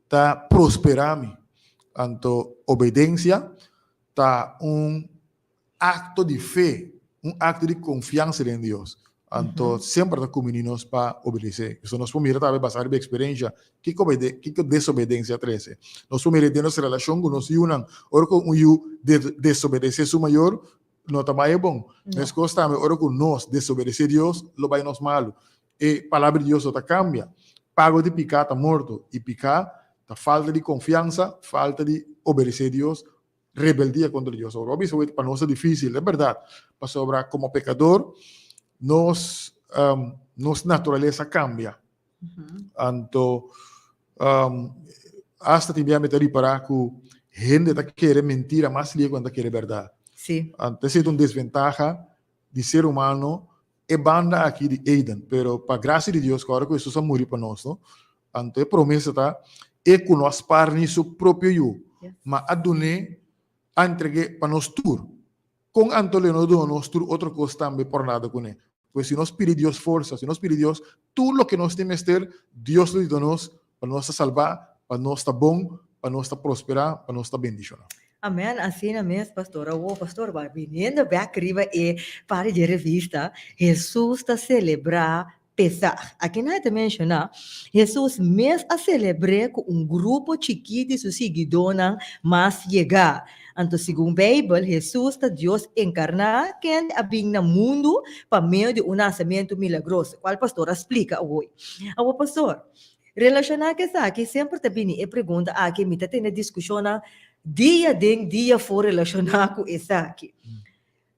ta prosperá mi. Anto obedensia ta un akto di fe, un akto di konfiansa den Dios. Anto semper ta kumini nos pa obedesé. Pasobra nos por mira tambe basá riba eksperensia kiko obede kiko desobedensia trese. Nos por mira den nos relashon ku nos yunan. Ora ku un yu desobedesé su mayor, no ta bai e bon. Meskos tambe ora ku nos desobedesé Dios, lo bai nos malu. E Palabra di Dios no ta kambia. Pago di piká ta morto, i piká ta falta di konfiansa, falta di obedesé Dios, rebeldia kontra Dios. Awor, bo a bisa wet pa nos ta difísil, e bèrdat, pasobra komo pekador nos nos naturalesa kambia. Anto asta tin bia mi ta ripará ku hende ta kere mentira mas lie ku nan ta kere bèrdat. Anto esei ta un desventaha di ser humano e banda aki di Eden, pero pa gracia di Dios ku ora ku Hesus a muri pa nos, no, anto e promesa ta e ku no a spar ni su propio yu, ma a dun'é, a entreg'é pa nos tur. Kon anto lo e no duna nos tur otro kos tambe por nada kuné? Pues si nos pidi Dios forsa, si nos pidi Dios tur loke nos tin mester, Dios lo duna nos pa nos ta salbá, pa nos ta bon, pa nos ta prosperá, pa nos ta bendishoná. Amen, asina mes pastor. Awor pastor ba biniendo bek riba e parti dje revista, Hesus ta selebrá Pesaj. Aki nan e ta menshoná, Hesus mes a selebr'é ku un grupo chikí di su siguidónan mas yegá. Anto segun Beibel, Hesus ta Dios enkarná kende a bin na mundu pa medio di un nasementu milagroso, kual pastor a splika awor. Awor pastor, Relashoná ku esaki semper ta bini e pregunta aki, mi ta tene diskushonnan dia den dia for relashoná ku esaki.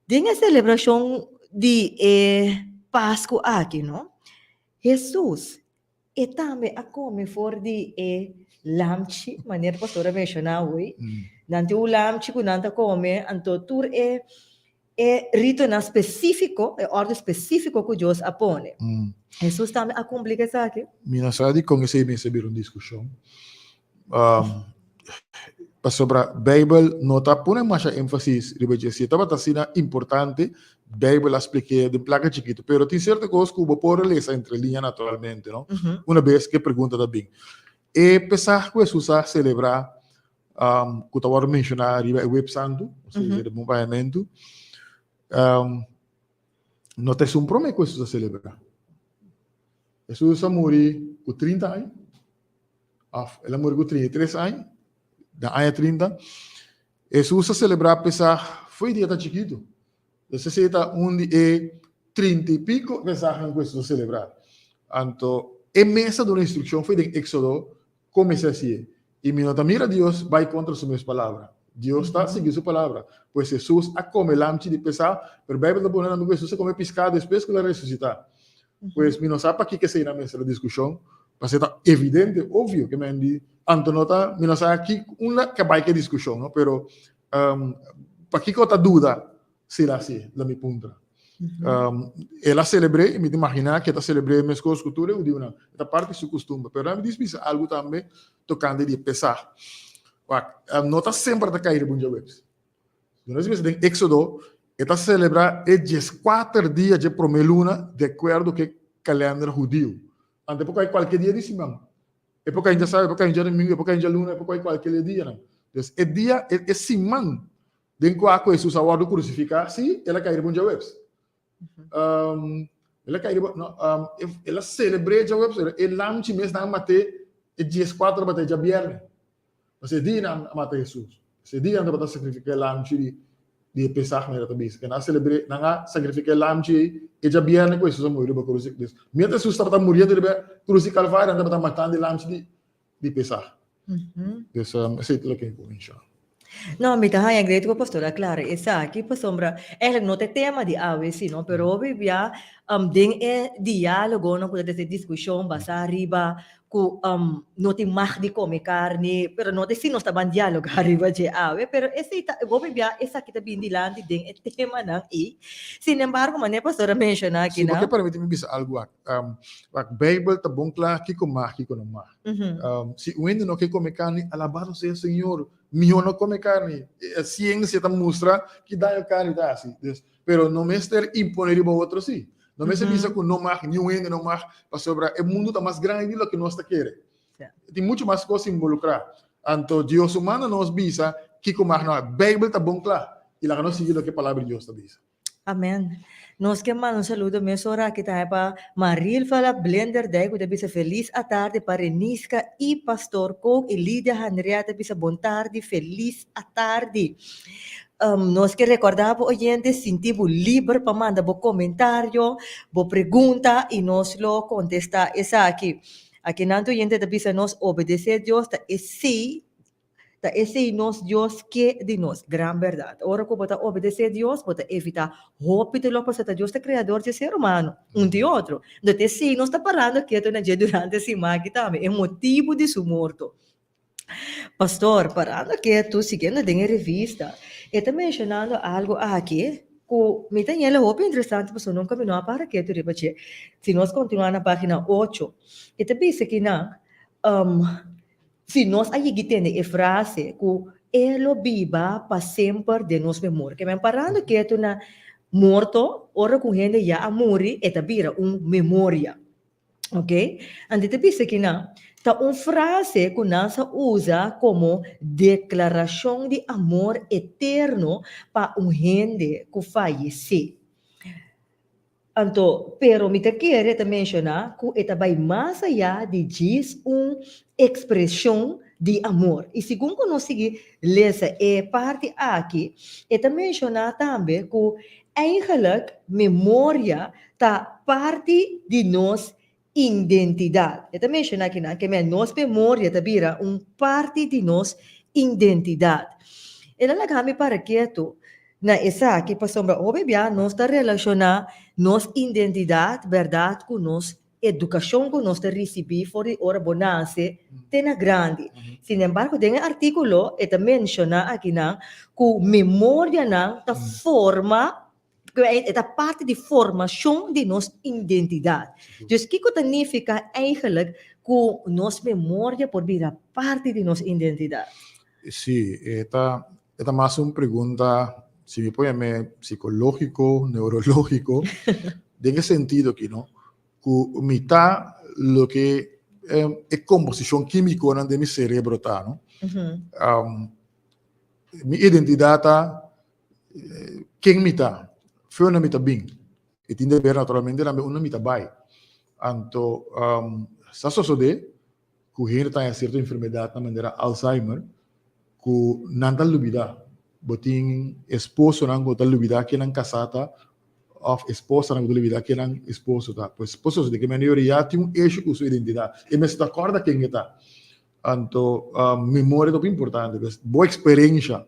Den e selebrashon di e Pasku aki no, Hesus e tambe a kome for di e lamchi, manera pastor a menshoná awor, nan tin un lamchi ku nan ta kome, anto tur e E ritonan spesífiko, e òrdu spesífiko ku Dios a pone. Hesus tambe a kumpli ku esaki. Mi no sa dikon esei mester bira un diskushon. Pasobra Beibel no ta pone masha énfasis riba dje. Si e tabata asina importante, Beibel a splik'é den plaka chikitu. Pero tin sierto kos ku bo por lesa entre liña naturalmente, no? Una bes ku e pregunta ta bin. E Pesaj ku Hesus a selebrá ku ta wòrdu menshoná riba e web santu, osea riba un payamentu, no ta esun promé ku Hesus a selebrá. Hesus a muri ku 30 aña, òf el a muri ku 33 aña, den aña 30. Hesus a selebrá Pesaj fo'i dia ta chikitu. Entonces esei ta un di e trinta i piko Pesajnan ku Hesus a selebrá. Anto e mes a duna instrukshon fo'i den Éksodo Kon mester hasié? I mi no ta mira Dios bai kontra su mes palabra. Dios ta sigui su palabra. Pues Hesus a kome lamchi di pesá, pero Beibel ta pone tambe ku Hesus a kome piská despues ku el a resusitá. Pues mi no sa pakiko esei nan mester a diskushon, pasobra ta evidente, obvio, ke men di, anto no ta, mi no sa ki unda ke bai ku e diskushon, no, pero pakiko ta duda si el a hasié, lo mi puntra. El a selebr'é i mi ta imaginá ku e ta selebr'é meskos ku tur e hudiunan. E ta parti di su kustumber. Pero mi dis bisa algu tambe tokante di e Pesaj. Wak, no ta semper ta kai riba un djaweps. Nos bisa den Éxodo, e ta selebrá e 14 dia dje promé luna di akuerdo ku e kalènder hudiu. Anto e por kai kualke dia di siman. E por kai djasabe, e por kai djadomingu, e por kai djaluna, e por kai kualke di e dianan. Dus e dia, e e siman den kua ku Hesus a wòrdu krusifiká, sí, el a kai riba un djaweps. El a kai riba, no, el a selebr'é djaweps, pero e lamchi mes nan a mat'é e 14 tabata e djabièrnè. Pasobra e dia nan a mata Hesus. Pasobra e dia nan tabata sakrifiká e lamchi di di e Pesaj manera ta bisa. Ke nan a selebr'é, nan a sakrifiká e lamchi ei e djabièrnè ku Hesus a muri riba krus di Des. Mientras Hesus tabata muriendo riba krus di Kalvario, nan tabata matando e lamchi di di Pesaj. Dus esei ta loke mi por menshoná. No, mi ta haña great ku pastor a klara esaki pasobra eigenlijk no ta e tema di awe si no, pero hopi bia den e diálogonan ku ta trese diskushon basá riba ku no tin mag di kome karni, pero no ta si nos ta ban dialogá riba dje awe, pero esei ta hopi bia esaki ta bin dilanti den e temanan ei. Sin embargo, manera pastor a menshoná Si bo akinan. ke permití mi bisa algu aki. Wak, Beibel ta bon kla kiko mag, kiko no mag. Si un hende no ke kome karni, alabado sea Señor, mihó no kome karni. E siensia ta mustra ki daño karni ta hasi. Dus, pero no mester imponé riba otro sí. No mester bisa ku no mag, niun hende no mag, pasobra e mundu ta mas grandi di loke nos ta kere. Tin muchu mas kos involukrá. Anto Dios su manda nos bisa kiko mag no. Beibel ta bon kla i laga nos sigui loke Palabra di Dios ta bisa. Amen. Nos ke manda un saludo mesora aki tambe pa Marilfala Blenderdijk ku ta bisa felis atardi pa Reniska i Pastor Kook i Lidia Hanria ta bisa bon tardi felis atardi. Nos ke rekordá bo oyente sinti bo liber pa manda bo komentario, bo pregunta i nos lo kontestá esaki. Akinan tu oyente ta bisa nos obedesé Dios ta esei Ta esei nos Dios ke di nos. Gran bèrdat. Ora ku bo ta obedesé Dios, bo ta evitá hopi doló pasobra ta Dios ta kreador dje ser humano, un di otro. Enton ta esei nos ta parando ketu na dje durante e siman aki tambe, e motibu di su morto. Pastor, parando ketu, siguiendo den e revista, e ta menshonando algu aki ku mi ta ñele hopi interesante pasobra nunka mi no a para ketu riba dje. Si nos kontinuá na página ocho, e ta bisa kinan, Si nos a yegi tende e frase ku E lo biba pa semper den nos memoria. Ke men parando ketu na morto, ora ku hende ya a muri, e ta bira un memoria. Ok? Anto e ta bisa kinan, ta un frase ku nan sa usa komo deklarashon di amor eterno pa un hende ku fayesé. Anto, pero mi ta kere ta menshoná ku e ta bai mas ayá di djis un ekspreshon di amor. I segun ku nos sigui lesa e parti aki, e ta menshoná tambe ku eigenlijk memoria ta parti di nos identidat. E ta menshoná kinan ke nos memoria ta bira un parti di nos identidat. El a laga mi para ketu na esaki pasobra hopi bia nos ta relashoná nos identidat bèrdat ku nos edukashon ku nos ta risibí for di ora bo nase te na grandi. Sin embargo den e artíkulo e ta menshoná akinan ku memorianan ta forma E ta parti di formashon di nos identidat. Dus kiko ta nifiká eigenlijk ku nos memoria por bira parti di nos identidat? Sí, e ta e ta mas un pregunta, si mi por yam'é psikológiko, neurológiko, den e sentido aki no, ku mi ta loke e komposishon kímikonan den mi serebro ta no. Mi identidat ta ken mi ta, fe unda mi ta bin. E tin deber naturalmente tambe unda mi ta bai. Anto sa sosode ku hende ta haña sierto enfermedatnan manera Alzheimer ku nan ta lubida. Bo tin esposonan ku ta lubida ken nan kasá ta òf esposanan ku ta lubida ken nan esposo ta. Pues por sosode ku e mayoria ya tin un issue ku su identidat. E mester ta kòrda ken e ta. Anto memoria ta hopi importante. Pues bo eksperensha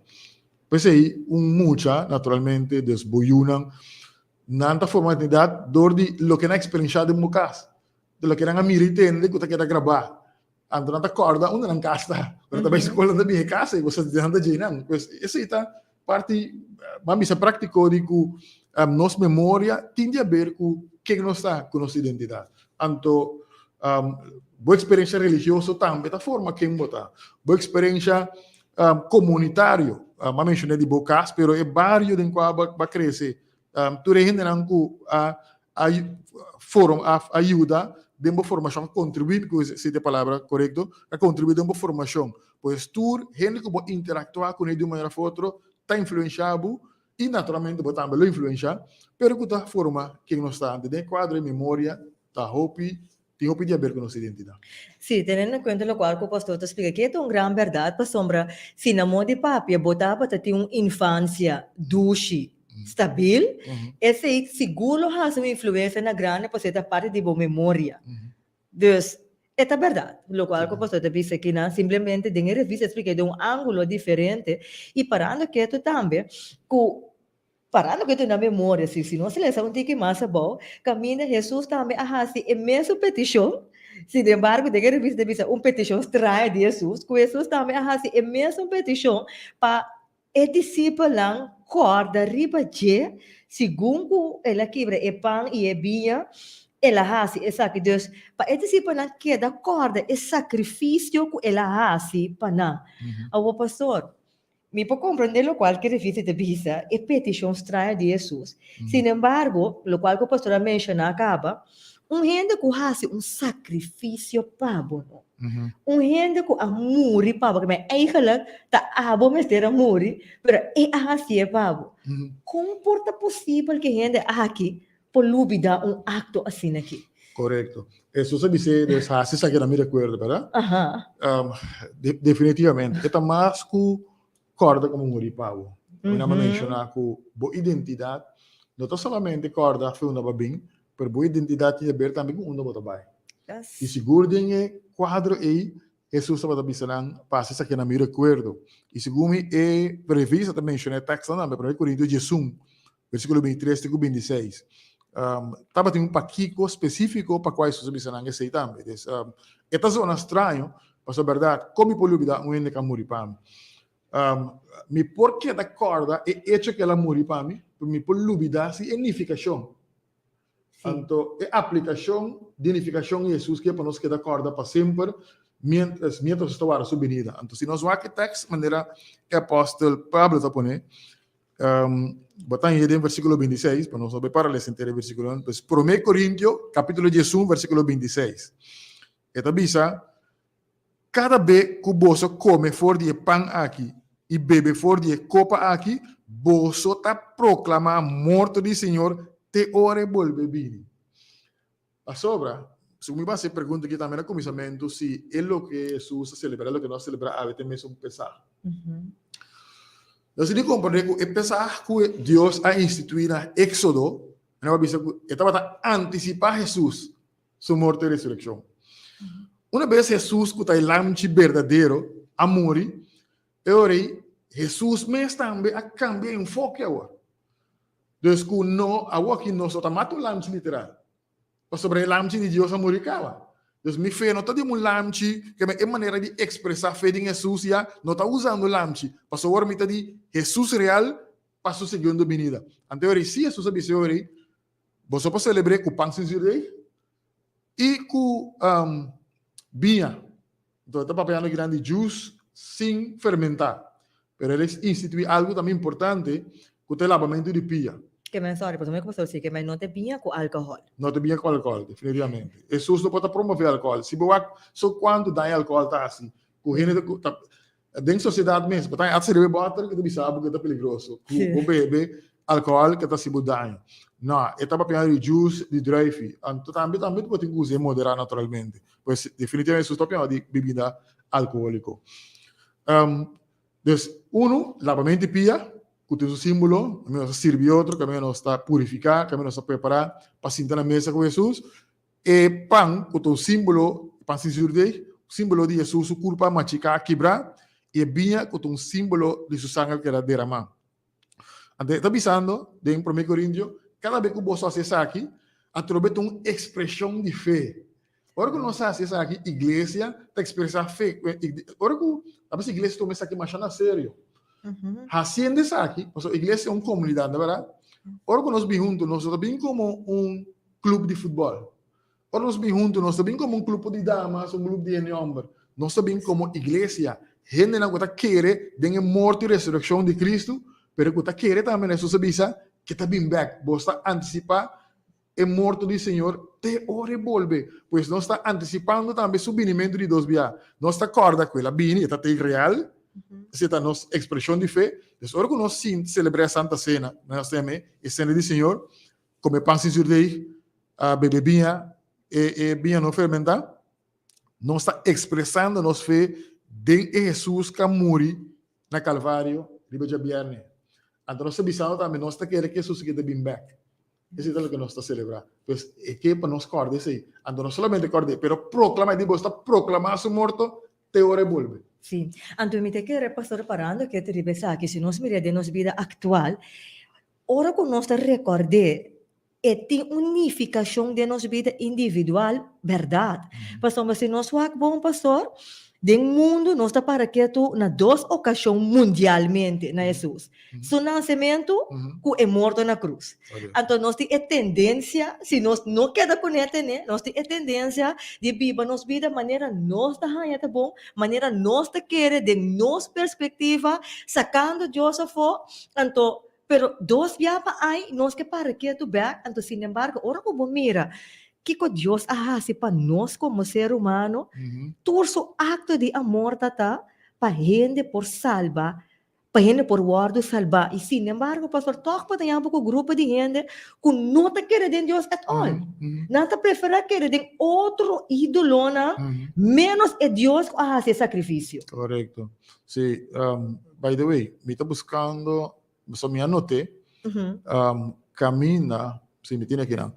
P'esei un mucha, naturalmente, des bo yunan, nan ta forma identidat dor di loke nan a eksperenshá den bo kas, di loke nan a mira i tende ku ta keda grabá. Anto nan ta kòrda unda nan kas ta. Ora nan ta bai skol nan ta bin e kas ei, bo sa nan ta djei nan. Pues esei ta parti, ban bisa práktiko di ku nos memoria tin di haber ku ken nos ta, ku nos identidat. Anto bo eksperensha religioso tambe ta forma ken bo ta. Bo eksperensha. Komunitario, m'a menshoné di bo kas, pero e bario den kua bo a krese, tur e hendenan ku a form a yuda den bo formashon, a kontribuí, ku si ta e palabra korekto, a kontribuí den bo formashon. Pues tur hende ku bo interaktuá kuné di un manera òf otro ta influenshá bo i naturalmente bo tambe lo influenshá, pero ku ta forma ken nos ta. Den e kuadro e memoria ta hopi Tin hopi di haber ku nos identidat. Sí, teniendo en kuenta lokual ku pastor ta splika aki, e ta un gran bèrdat pasobra si na moda di papia bo tabata tin un infansia dushi, stabil, esei sigur lo hasi un influensia na grandi pasobra e ta parti di bo memoria. Dus, e ta bèrdat lokual ku pastor ta bisa aki nan, simplemente den e revista e splika den un ángulo diferente i parando ketu tambe ku Parando ku na memoria, si si nos lesa un tiki mas abou, kaminda Hesus tambe a hasi e mesun petishon, sinembargo den e revista ta bisa un petishon straño di Hesus, ku Hesus tambe a hasi e mesun petishon pa e disipelnan kòrda riba dje segun ku el a kibra e pan i e biña, el a hasi esaki. Dus, pa e disipelnan keda kòrda e sakrifisio ku el a hasi pa nan. Awor, pastor, Mi por comprende locual cu e revista ta bisa, e peticion straño di Jesus. Sin embargo, locual cu e pastor a menciona caba, un hende cu haci un sacrificio pa bo no. Un hende cu a muri pa bo, keme eigenlijk ta abo mester a muri, pero e a hacié pa bo. Con por ta posibel cu e hende aki por lubida un acto asina aki? Correcto. Hesus a bis'é, dus haci esaki na mi recuerdo, verdad? Definitivamente. E ta mas cu corda como muri pa bo. Bo a menciona cu bo identidad no ta solamente corda fe unda bo a bin, pero bo identidad tin haber tambe cu unda bo ta bay. Y sigur den e cuadro ey, Hesus tabata bisa nan, Pasa esaki na mi rekuerdo. I segun mi e revista ta menshoná e tekstnan tambe, Promé Korintio diesun, versíkulo bintitres te ku bintiseis. Tabatin un pakiko spesífiko pa kua Hesus a bisa nan esei tambe. Des, e ta zona straño, pasobra bèrdat, kon mi por lubidá un hende ku a muri pa mi? Mi por keda kòrda e echo ku el a muri pa mi, pero mi por lubidá si e nifikashon. Anto e aplikashon di nifikashon Hesus ke pa nos keda kòrda pa semper miéntras miéntras nos ta warda su binida. Anto si nos wak e tèks manera e apòstel Pablo ta pone, bo ta hañ'é den versíkulo 26, pa nos no bai para lesa henter e versíkulonan, pues Promé Korintio kapítulo 11 versíkulo 26. E ta bisa, Kada be ku boso kome for di e pan aki i bebe for di e kopa aki, boso ta proklamá morto di Señor te ora e bolbe bini. Pasobra, segun mi basa e pregunta aki tambe na kuminsamentu, si e loke Hesus a selebrá, e loke nos a selebrá awe ta e mesun Pesah. Nos tin di komprendé ku e Pesah ku Dios a instituí na Éksodo, nan a bisa ku e tabata antisipá Hesus su morto i resurekshon. Una bes Hesus, ku ta e Lamchi berdadero, a muri, e ora ei Hesus mes tambe a kambia e enfoke awor. Dus ku no, awor aki nos no ta mata un lamchi literal, pasobra e Lamchi di Dios a muri kaba. Dus mi fe no ta den un lamchi, ke e manera di ekspresá fe den Hesus ya no ta usando lamchi, pasobra awor mi ta di Hesus real pa su segundo binida. Anto e ora ei si Hesus a bisa e ora ei, Boso por selebr'é ku pan sin zürdeg i ku biña. Enton e ta papiando akinan di jus sin fermentá. Pero el a instituí algu tambe importante ku ta e labamentu di pia. Ke men sòri, pasobra mi ku pastor si ke men no ta biña ku alkohòl. No ta biña ku alkohòl, definitivamente. Hesus no por ta promové alkohòl. Si bo wak so kuantu daño alkohòl ta hasi ku hende ta Den sociedad mes, bo ta haci riba e boter cu ta bisa bo cu ta peligroso, cu bo bebe alcohol cu ta haci bo daño. No, e ta papia di juice di druifi. Anto tambe tambe bo tin cu usa modera naturalmente. Pues definitivamente su ta papia di bebida alcoholico. Um, dus, uno, lavamento di pia, cu tin su simbolo, caminda nos ta sirbi otro, caminda nos ta purifica, caminda nos ta prepara pa sinta na mesa cu Jesus. E pan ku ta un símbolo, pan sin zürdeg, símbolo di Hesus su kurpa machiká, kibrá, i e biña ku ta un símbolo di su sanger ku el a deramá. Anto e ta bisando den Promé Korintio, kada be ku boso hasi esaki, atrobe ta un ekspreshon di fe. Ora ku nos hasi esaki, iglesia ta ekspresá fe. Ora ku a bes iglesia tuma esaki masha na serio. Hasiendo esaki, pasobra iglesia ta un komunidat, no bèrdat? Ora ku nos bin huntu, nos no ta bin komo un club di futbol. Ora nos bin hunto, nos ta bin como un club di damas, un club di hende homber. Nos ta bin como iglesia. Hendenan ku ta kere den e morto i resurekshon di Kristu, pero ku ta kere tambe na Hesus a bisa ke ta bin bèk. Bo ta antisipá e morto di Señor te ora e bolbe. Pues nos ta antisipando tambe su binimentu di dos bia. Nos ta kòrda ku el a bini, e ta te real, esei ta nos ekspreshon di fe. Pues ora ku nos sinti selebrá e Santa Sena, nos ta yam'é e Sena di Señor, kome pan sin zurdeig, bebe biña, e biña no fermentá, nos ta ekspresando nos fe den e Hesus ku a muri na Kalvario riba djabièrnè. Anto nos ta bisando tambe nos ta kere ku Hesus ke ta bin bèk. Esei ta loke nos ta selebrá. Pues e ke pa nos kòrda esei. Anto no solamente kòrd'é, pero proklamá. E di bo ta proklamá su morto te ora e bolbe. Sí. Anto mi ta kere, pastor, parando ketu riba esaki, si nos mira den nos bida aktual, ora ku nos ta rekòrd'é E tin un nifikashon den nos bida individual, bèrdat. Pasobra si nos wak bon, pastor, den mundu nos ta para ketu na dos okashon mundialmente na Hesus, Su nasementu ku e morto na krus. Anto nos tin e tendensia, si nos no keda kuné tene, nos tin e tendensia di biba nos bida manera nos ta haña ta bon, manera nos ta kere den nos perspektiva, sakando Dios afó. Anto Pero dos bia pa ai nos ke para ketu bek, anto sinembargo ora ku bo mira kiko Dios a hasi pa nos komo ser humano, tur su akto di amor ta ta pa hende por salba, pa hende por wòrdu salbá. I sinembargo pastor tòg bo ta yama ku grupo di hende ku no ta kere den Dios at all. Nan ta preferá kere den otro ídolonan ménos e Dios ku a hasi e sakrifisio. Korekto. Sí, by the way, mi ta buskando, so mi a noté, kaminda, sí, mi tin akinan,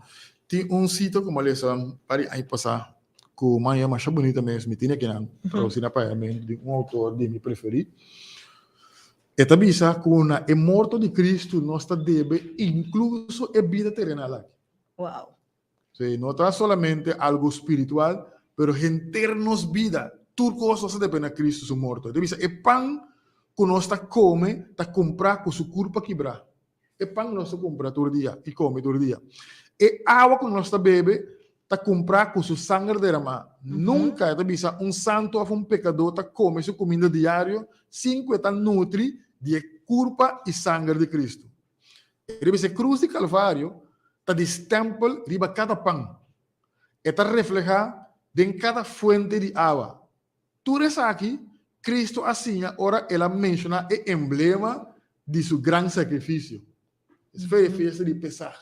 tin un sitio ku mi a lesa par di aña pasá ku mi a haña masha bunita mes, mi tin akinan, tradusi na papiamentu di un outor di mi preferí. E ta bisa ku na e morto di Kristu nos ta debe inkluso e bida terenal aki. Wow. Sí, no ta solamente algo spiritual, pero henter nos bida, tur kos nos ta depende na Cristo su morto. E ta bisa, e pan ku nos ta kome ta kumprá ku su kurpa kibrá. E pan ku nos ta kumpra tur dia i kome tur dia. E awa ku nos ta bebe ta kumprá ku su sanger deramá. Nunka, e ta bisa, un santu òf un pekadó ta kome su kuminda diario sin ku e ta nutri di e kurpa i sanger di Cristo. Riba e krus di Kalvario ta di stèmpel riba kada pan. E ta reflehá den kada fuente di awa. Tur esaki Kristu a siña ora el a menshoná e emblema di su gran sakrifisio. Es fe e fiesta di Pesaj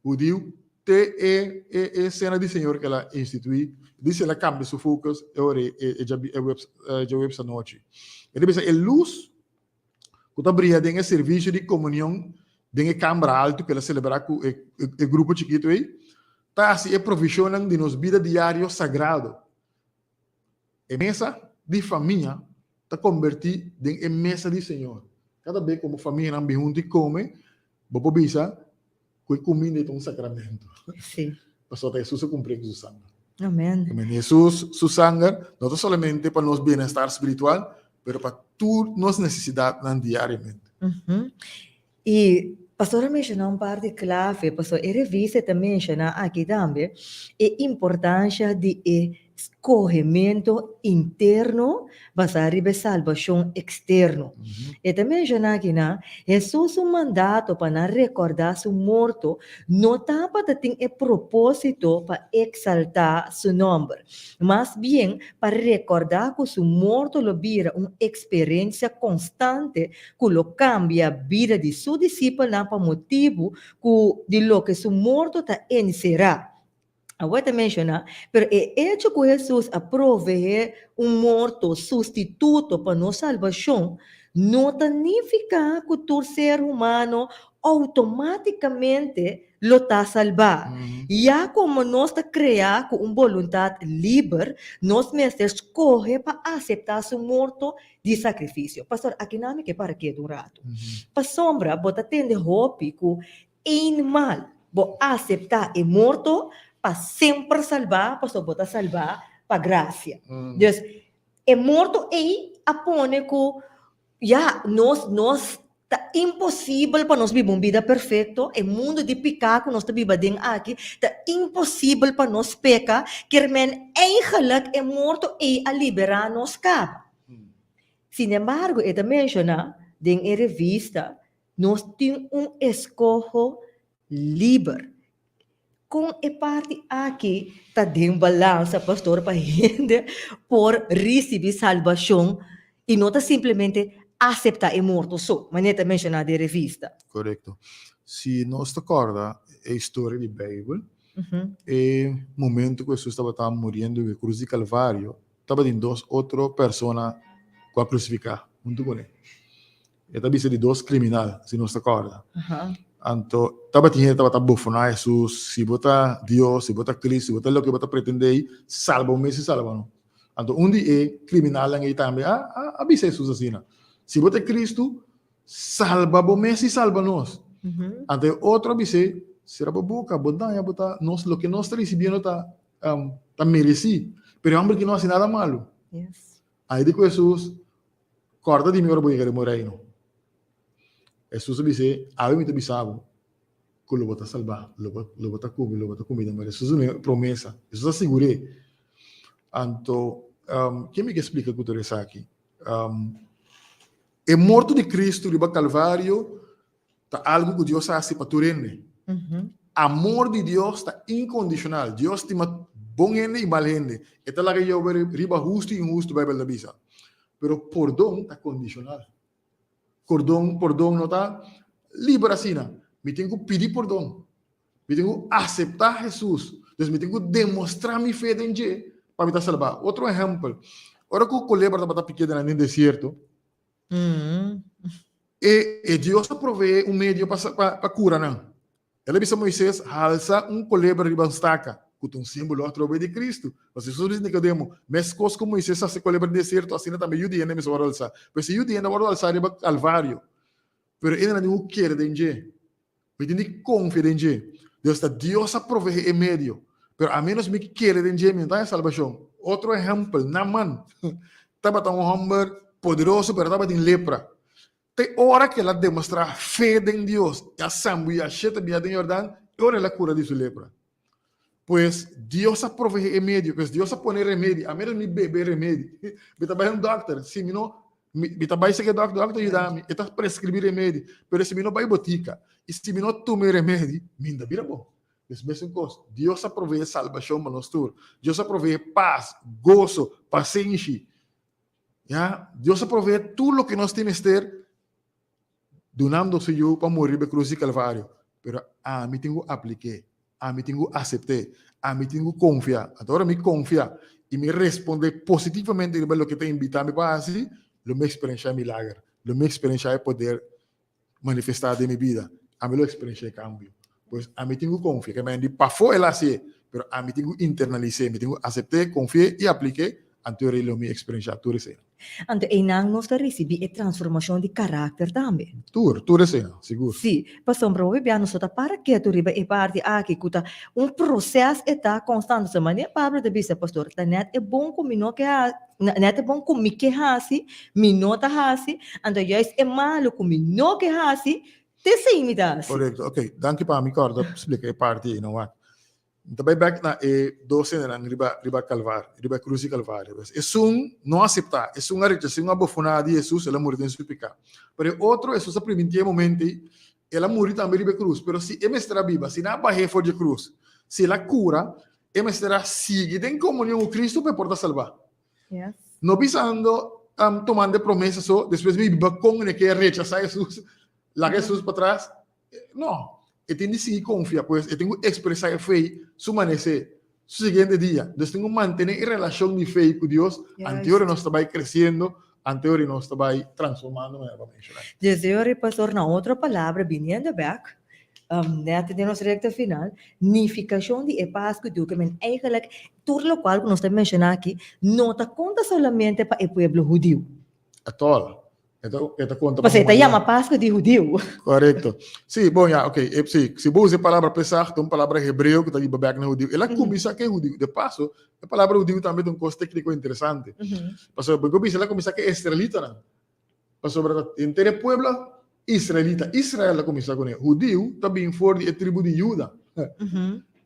hudiu te e e sena di Señor ku el a instituí. Dice el a kambia su focus e ora e djaweps anochi. E ta bisa e lus ku ta bria den e servisio di komunion den e kambra altu ku el a selebrá ku e grupo chikitu ei, ta hasi e provishonnan di nos bida diario sagrado. E mesa di famia ta kombertí den e mesa di Señor. Kada be ku bo famianan bin huntu i kome, bo por bisa ku e kuminda ei ta un sakramento. Sí. Pasobra ta Hesus a kumpr'é ku su sanger. Amen. Amen. Hesus su sanger no ta solamente pa nos bienestar spiritual, pero pa tur nos nesesidatnan diariamente. I pastor a menshoná un par di klave, pasobra e revista ta menshoná aki tambe e importansha di e skohemento interno basá riba e salbashon eksterno. E ta menshoná akinan, Hesus su mandato pa nan rekordá su morto no tabata tin e propósito pa eksaltá su nòmber, mas bien pa rekordá ku su morto lo bira un eksperensia konstante ku lo kambia bida di su disipelnan pa motibu ku di loke su morto ta enserá. Awor ta menshoná, pero e echo ku Hesus a proveé un morto sustituto pa nos salbashon no ta nifiká ku tur ser humano outomátikamente lo ta salbá. Ya komo nos ta kreá ku un boluntat liber, nos mester skohe pa aseptá su morto di sakrifisio. Pastor, aki nan mi ke para ketu un ratu. Pasobra bo ta tende hopi ku Eenmaal bo aseptá e morto pa semper salbá, pasobra bo ta salbá pa grasia. Dus, e morto ei a pone ku ya, nos nos ta imposibel pa nos biba un bida perfekto, e mundu di piká ku nos ta biba den aki ta imposibel pa nos peka, kier men eigenlijk e morto ei a liberá nos kaba. Sinembargo, e ta menshoná den e revista, Nos tin un eskoho liber. Kon e parti aki ta den balansa, pastor, pa hende por risibí salbashon i no ta simplemente aseptá e morto so, manera ta menshoná den revista? Korekto. Si nos ta kòrda e historia di Beibel, e momento ku Hesus tabata muriendo den e krus di Kalvario, tabatin dos otro persona ku a krusifiká huntu kuné. E ta bisa di dos kriminal, si nos ta kòrda. Anto tabatin hende tabata bofoná Hesus, Si bo ta Dios, si bo ta Cristo, si bo ta loke bo ta pretendé ei, salba bo mes i salba nos. Anto un di e kriminalnan ei tambe a a bisa Hesus asina, Si bo ta e Cristo, salba bo mes i salba nos. Anto e otro a bis'é, Sera bo boka, bo daña bo ta nos, loke nos ta risibiendo ta ta meresí, pero e hòmber aki no hasi nada malu. Ai di ku Hesus, Kòrda di mi ora bo yega den bo reino. Hesus a bis'é, Awe mi ta bisa bo ku lo bo ta salbá, lo bo lo bo ta ku mi, lo bo ta ku mi den bo reino. Hesus a duna e promesa, Hesus a sigur'é. Anto, ke mi ke splika ku tur esaki? E morto di Kristu riba Kalvario ta algu ku Dios a hasi pa tur hende. Amor di Dios ta inkondishonal. Dios stima bon hende i mal hende. E ta laga yobe riba hustu i inhustu, Beibel ta bisa. Pero pordon ta kondishonal. Kordon, pordon no ta liber asina. Mi tin ku pidi pordon. Mi tin ku aseptá Hesus. Dus mi tin ku demostrá mi fe den dje pa mi ta salbá. Otro ehèmpel, ora ku kolebra tabata pikia den nan desierto, E e Dios a proveé un medio pa pa pa kura nan. El a bisa Moises, Halsa un kolebra riba un staka, ku ta un símbolo atrobe di Kristu. Pasobra Hesus a bisa Nikodemo, Meskos ku Moises a hasi kolebra den desierto, asina tambe Yu di hende mester wòrdu alsá. Pues e Yu di hende a wòrdu alsá riba Kalvario, pero e nan tin ku kere den dje. Mi tin di konfia den dje. Dios ta Dios a proveé e medio, pero a ménos mi kere den dje, mi no ta haña salbashon. Otro ehèmpel, Naaman tabata un hòmber poderoso, pero tabatin lepra. Te ora ku el a demostrá fe den Dios i a sambuyá shete bia den Yordan, e ora el a kura di su lepra. Pues, Dios a proveé e medio, pues Dios a pone remedi, a ménos mi bebe e remedi. Mi ta bai un dòkter, si mi no, mi, mi ta bai serka e dòkter, dòkter yuda mi, e ta preskribí remedi, pero si mi no bai botika i si mi no tuma e remedi, mi no ta bira bon. Pues mesun kos, Dios a proveé salbashon pa nos tur. Dios a proveé pas, goso, pasenshi. Ya, Dios a proveé tur loke nos tin mester dunando su Yu pa muri riba e krus di Kalvario. Pero ami tin ku aplik'é, ami tin ku asept'é, ami tin ku konfia. Anto ora mi konfia i mi respondé positivamente riba loke ta invitá mi pa hasi, lo mi eksperenshá e milager, lo mi eksperenshá e poder manifestá den mi bida. Ami lo eksperenshá e kambio. Pues ami tin ku konfia. Ke men di pafó el a hasié, pero ami tin ku internalis'é, mi tin ku asept'é, konfi'é i aplik'é, anto ora lo mi eksperenshá tur esei. Anto einan nos ta risibí e transformashon di karakter tambe. Tur, tur eseinan, sigur. Sí, pasobra hopi bia nos no ta para ketu riba e parti aki ku ta un proses e ta konstant. Pasobra manera Pablo ta bisa, Pastor, ta nèt e bon ku mi no ke hasi, nèt e bon ku mi ke hasi, mi no ta hasi, anto juist e malu ku mi no ke hasi, ta esei mi ta hasi. Korekto, oke, danki pa mi kòrda splika e parti ei, no wak. Mi ta bai bek na e dos hendenan riba riba Kalvario, riba e krus di Kalvario. Pues, esun no a aseptá, esun a rechasá, esun a bofoná di Hesus, el a muri den su piká. Pero e otro, Hesus a primintié e momento ei, el a muri tambe riba e krus, pero si e mester a biba, si nan a bah'é for di e krus, si el a kura, e mester a sigui den komunion ku Kristu pa e por ta salbá. Yes. No bisando, tumando e promesa so, despues mi biba kon e ke rechasá Hesus, laga Hesus patras, No, e tin di sigui konfia, pues e tin ku ekspresá e fe su manesé, su siguiente dia. Dus tin ku mantené e relashon di fe ku Dios ante ora nos ta bai kresiendo, ante ora nos ta bai transformando, manera bo a menshoná. Desde ora e pastor na otro palabra biniendo bek, nèt den nos rekta final, nifikashon di e Pasku di ku men eigenlijk tur lokual ku nos ta menshoná aki no ta konta solamente pa e pueblo hudiu. At all. E ta, e ta konta pa Pasobra e ta humanidad. yama Pasku di hudiu. Korekto. Sí, bon ya, oké. E, sí, si bo usa e palabra Pesach, ta un palabra hebreo ku ta riba bèk na hudiu. El a kuminsá ku e hudiu. De paso, e palabra hudiu tambe ta un kos tékniko interesante. Pasobra bo bisa el a kuminsá ku e israelitanan. Pasobra ta henter e pueblo israelita, Israel a kuminsá kuné. Hudiu ta bin for di e tribu di Juda.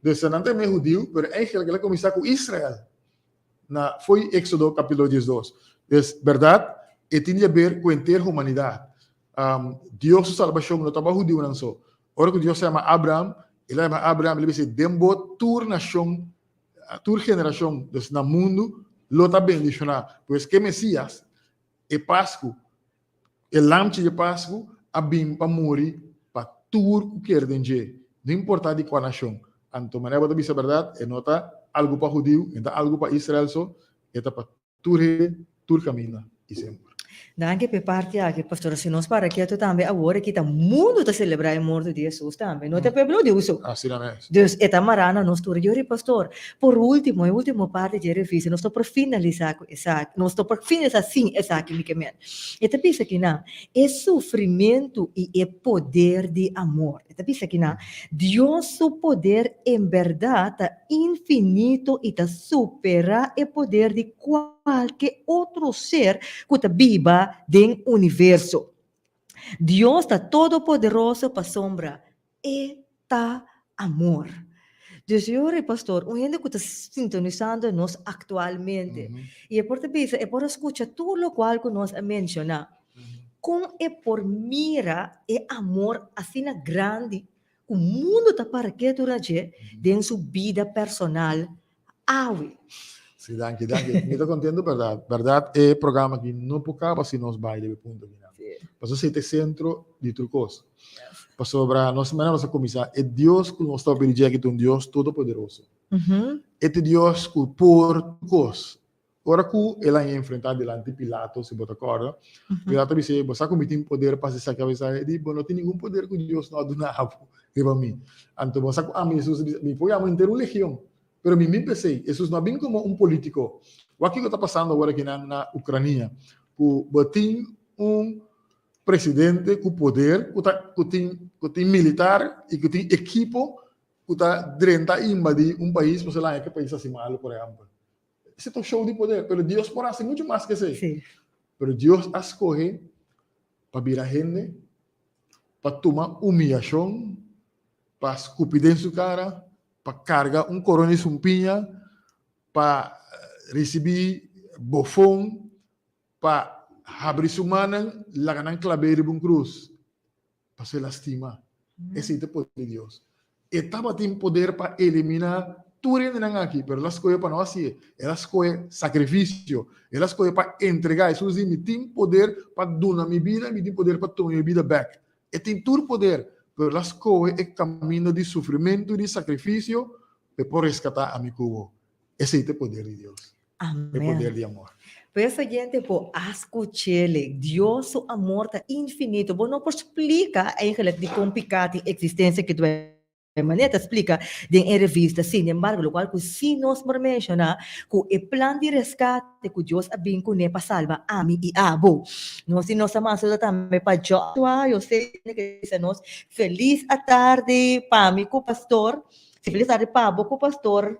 Dus nan ta e mes hudiu, pero eigenlijk el a kuminsá ku Israel. Na fo'i Éxodo capítulo 12. Dus, berdad, E tin di haber ku henter humanidat. Dios su salbashon no ta pa hudiunan so. Ora ku Dios a yama Abraham, El a yama Abraham, El a bisa, Den bo tur nashon, tur generashon, dus na mundu, lo ta bendishoná. Pues ku e Mesias, e Pasku, e Lamchi di Pasku, a bin pa muri pa tur ku kere den dje, no importá di kua nashon. Anto manera bo ta bisa bèrdat, e no ta algu pa hudiu, e no ta algu pa Israel so, e ta pa Tur hende, tur kaminda i semper. Danki p'e parti aki, pastor. Si nos para ketu tambe awor aki ta mundu ta selebrá e morto di Hesus tambe, no ta e pueblo di uso. Asina mes. Dus e ta mará na nos tur. Yori, pastor, por último, e último parti dje revista, nos no por finalisá ku esaki, nos no por finalisá sin esaki, mi ke men. E ta bisa kinan, e sufrimentu i e poder di amor. E ta bisa kinan, Dios su poder en bèrdat ta infinito i ta superá e poder di kualke otro ser ku ta biba den universo. Dios ta todopoderoso pasobra e ta amor. Dus yori, pastor, un hende ku ta sintonisando nos aktualmente i e por ta bisa, e por a skucha tur lokual ku nos a menshoná, kon e por mira e amor asina grandi ku mundu ta para ketu na dje den su bida personal awe. Sí, danki, danki. Mi ta contento, berdad. Berdad, e programa aki no por caba si nos bai debe punto aki nan. Pasobra esei ta e centro di tur cos. Pasobra nos manera nos a cuminsa, e Dios cu nos ta papia di dje aki ta un Dios todopoderoso. E ta e Dios cu por tur cos. Ora ku el a enfrentá dilanti Pilato, si bo ta kòrda, Pilato a bis'é, Bo sa ku mi tin poder pa hasi esaki? A bisa, E di, Bo no tin ningun poder ku Dios no a duna bo riba mi. Anto bo sa ku ami, Hesus a bisa, mi por yama henter un legion, pero mi min p'esei. Hesus no a bin komo un polítiko. Wak kiko ta pasando awor akinan na Ukrania, ku bo tin un presidente ku poder, ku ta ku tin ku tin militar i ku tin ekipo ku ta drenta i invadí un pais pasobra el a haña ku e pais ta hasi malu, por ehèmpel. Esei ta un show di poder, pero Dios por hasi mucho mas ke esei. Sí. Pero Dios a skohe pa bira hende, pa tuma humiyashon, pa skupi den su kara, pa karga un korona di sumpiña, pa risibí bofon, pa habri su mannan, laga nan klab'é riba un krus. Pasobra el a stima. Esei ta e poder di Dios. E tabatin poder pa eliminá tur hendenan aki, pero el a skohe pa no hasié. El a skohe sakrifisio. El a skohe pa entregá. Hesus di, Mi tin poder pa duna mi bida i mi tin poder pa tuma mi bida bèk. E tin tur poder, pero el a skohe e kaminda di sufrimentu i di sakrifisio pa e por reskatá ami ku bo. Esei ta e poder di Dios. Amen. E poder di amor. Pues oyente bo a scuchele, Dios su amor ta infinito. Bo no por splica eigenlijk dicon pica tin existencia ki dwel manera ta splica den e revista. Sin embargo, locual cu si nos por menciona cu e plan di rescate cu Dios a bin cune pa salba ami y abo. Nos di nos a manda tambe pa Joshua, Jose ke bisa nos feliz atardi pa mi cu pastor, si feliz tardi pa bo cu pastor.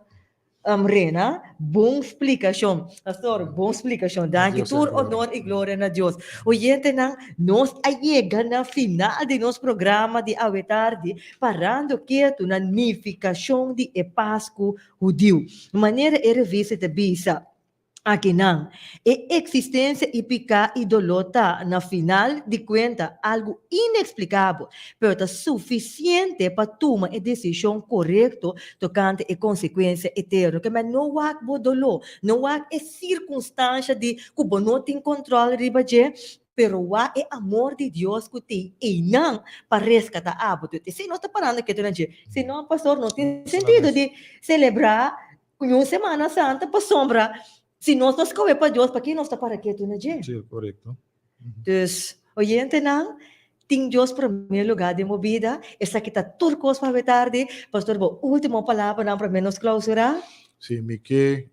Rena, bon splikashon. Pastor, bon splikashon. Danki. Tur honor i gloria na Dios. Oyentenan, nos a yega na final di nos programa di awe tardi, parando ketu na nifikashon di e Pasku Hudiu. Manera e revista ta bisa, Akinan, e eksistensia i piká i doló ta, na final di kuenta, algu ineksplikabel, pero ta sufisiente pa tuma e desishon korekto tokante e konsekuensia eterno. Ke men no wak bo doló, no wak e sirkunstansha di ku bo no tin kontròl riba dje, pero wak e amor di Dios ku tin einan pa reskatá abo. Esei nos ta parando ketu na dje. Si no, pastor, no tin sentido di selebrá Un Semana Santa pasobra si nos no skohe pa Dios, paki nos ta para ketu na dje? Sí, korekto. Dus, oyentenan, tin Dios promé lugá den bo bida. Esaki ta tur kos pa awe tardi. Pastor, bo último palabranan promé nos klausurá? Sí, mi ke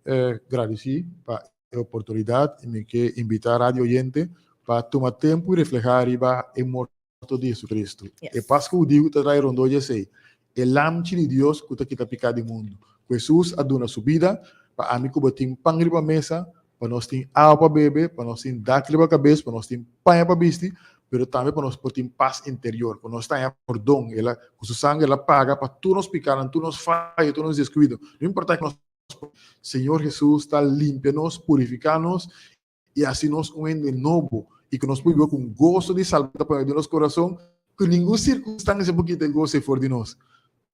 gradisí pa e oportunidat i mi ke invitá radio oyente pa tuma tempu i reflehá riba e morto di Jesucristo. Yes. E Pascu hudiu ta trae rondó di esei, e Lamchi di Dios cu ta kita pica di mundu. Cu Jesus a duna su bida pa ami cu bo tin pan riba mesa, pa nos tin awa pa bebe, pa nos tin dak riba cabes, pa nos tin paña pa bisti, pero tambe pa nos por tin pas interior, cu nos ta haña pordon. El a, cu su sanger el a paga pa tur nos picanan, tur nos fayo, tur nos descuido. No importa cu nos Señor Jesus ta limpia nos, purifica nos. i hasi nos un hende nobo i ku nos por biba ku un goso di salbashon ta pone den nos kurason ku ningun sirkunstansia por kita e goso ei for di nos.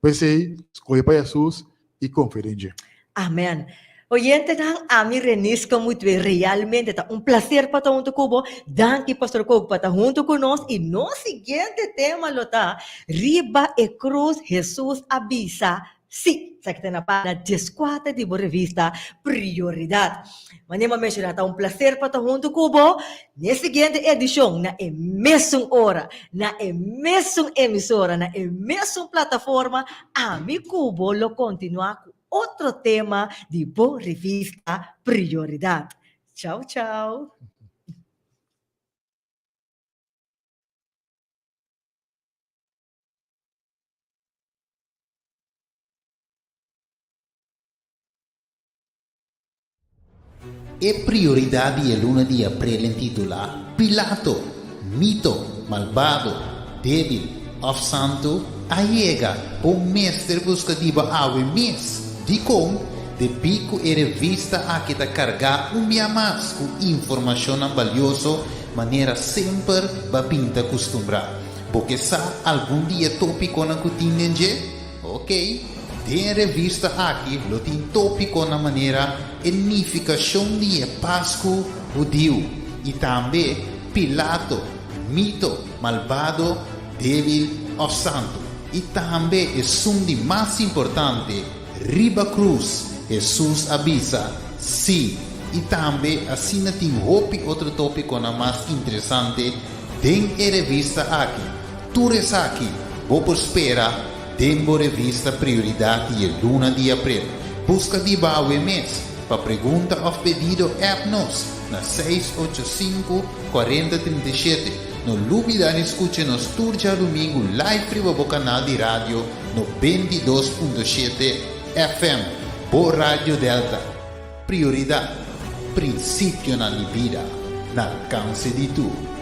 P'esei, skohe pa Hesus i konfia den dje. Amen. Oyentenan, ami Renis Comutwe, realmente ta un placer pa ta hunto cu bo. Danki Pastor Kook pa ta hunto cu nos y nos siguiente tema lo ta Riba e Cruz Jesus a bisa Sí. Esaki ta na pagina dieskuater di bo revista Prioridad. Manera mi a menciona ta un placer pa ta hunto cu bo n'e siguiente edicion na e mesun ora, na e mesun emisora, na e mesun plataforma, ami cu bo lo continua cu otro tema di bo revista Prioridad. Chao chao. E prioridat di e luna di aprel intitulá Pilato, Mito, Malbado, Débil òf Santu? a yega. Bo mester buska di bo awe mes. Dikon? Debí ku e revista aki ta kargá un bia mas ku informashonnan balioso manera semper bo a bin ta kustumbrá. Bo ke sa algun di e tópikonan ku tin den dje? Ok, den e revista aki lo tin tópikonan manera E nifikashon di e Pasku Hudiu i tambe Pilato, mito, malbado, débil òf santu? I tambe esun di mas importante, Riba krus, Hesus a bisa, Sí! I tambe asina tin hopi otro tópikonan mas interesante Den e revista aki, tur esaki bo por spera den bo revista Prioridad di e luna di april. Busca di bo awe mes. Pa pregunta of pedido app nos na 685 40 37. No lubida di scucha nos tur djadumingu live riba bo canal di radio 92.7 FM, bo Radio Delta. Prioridad, principionan di bida na alcance di tur.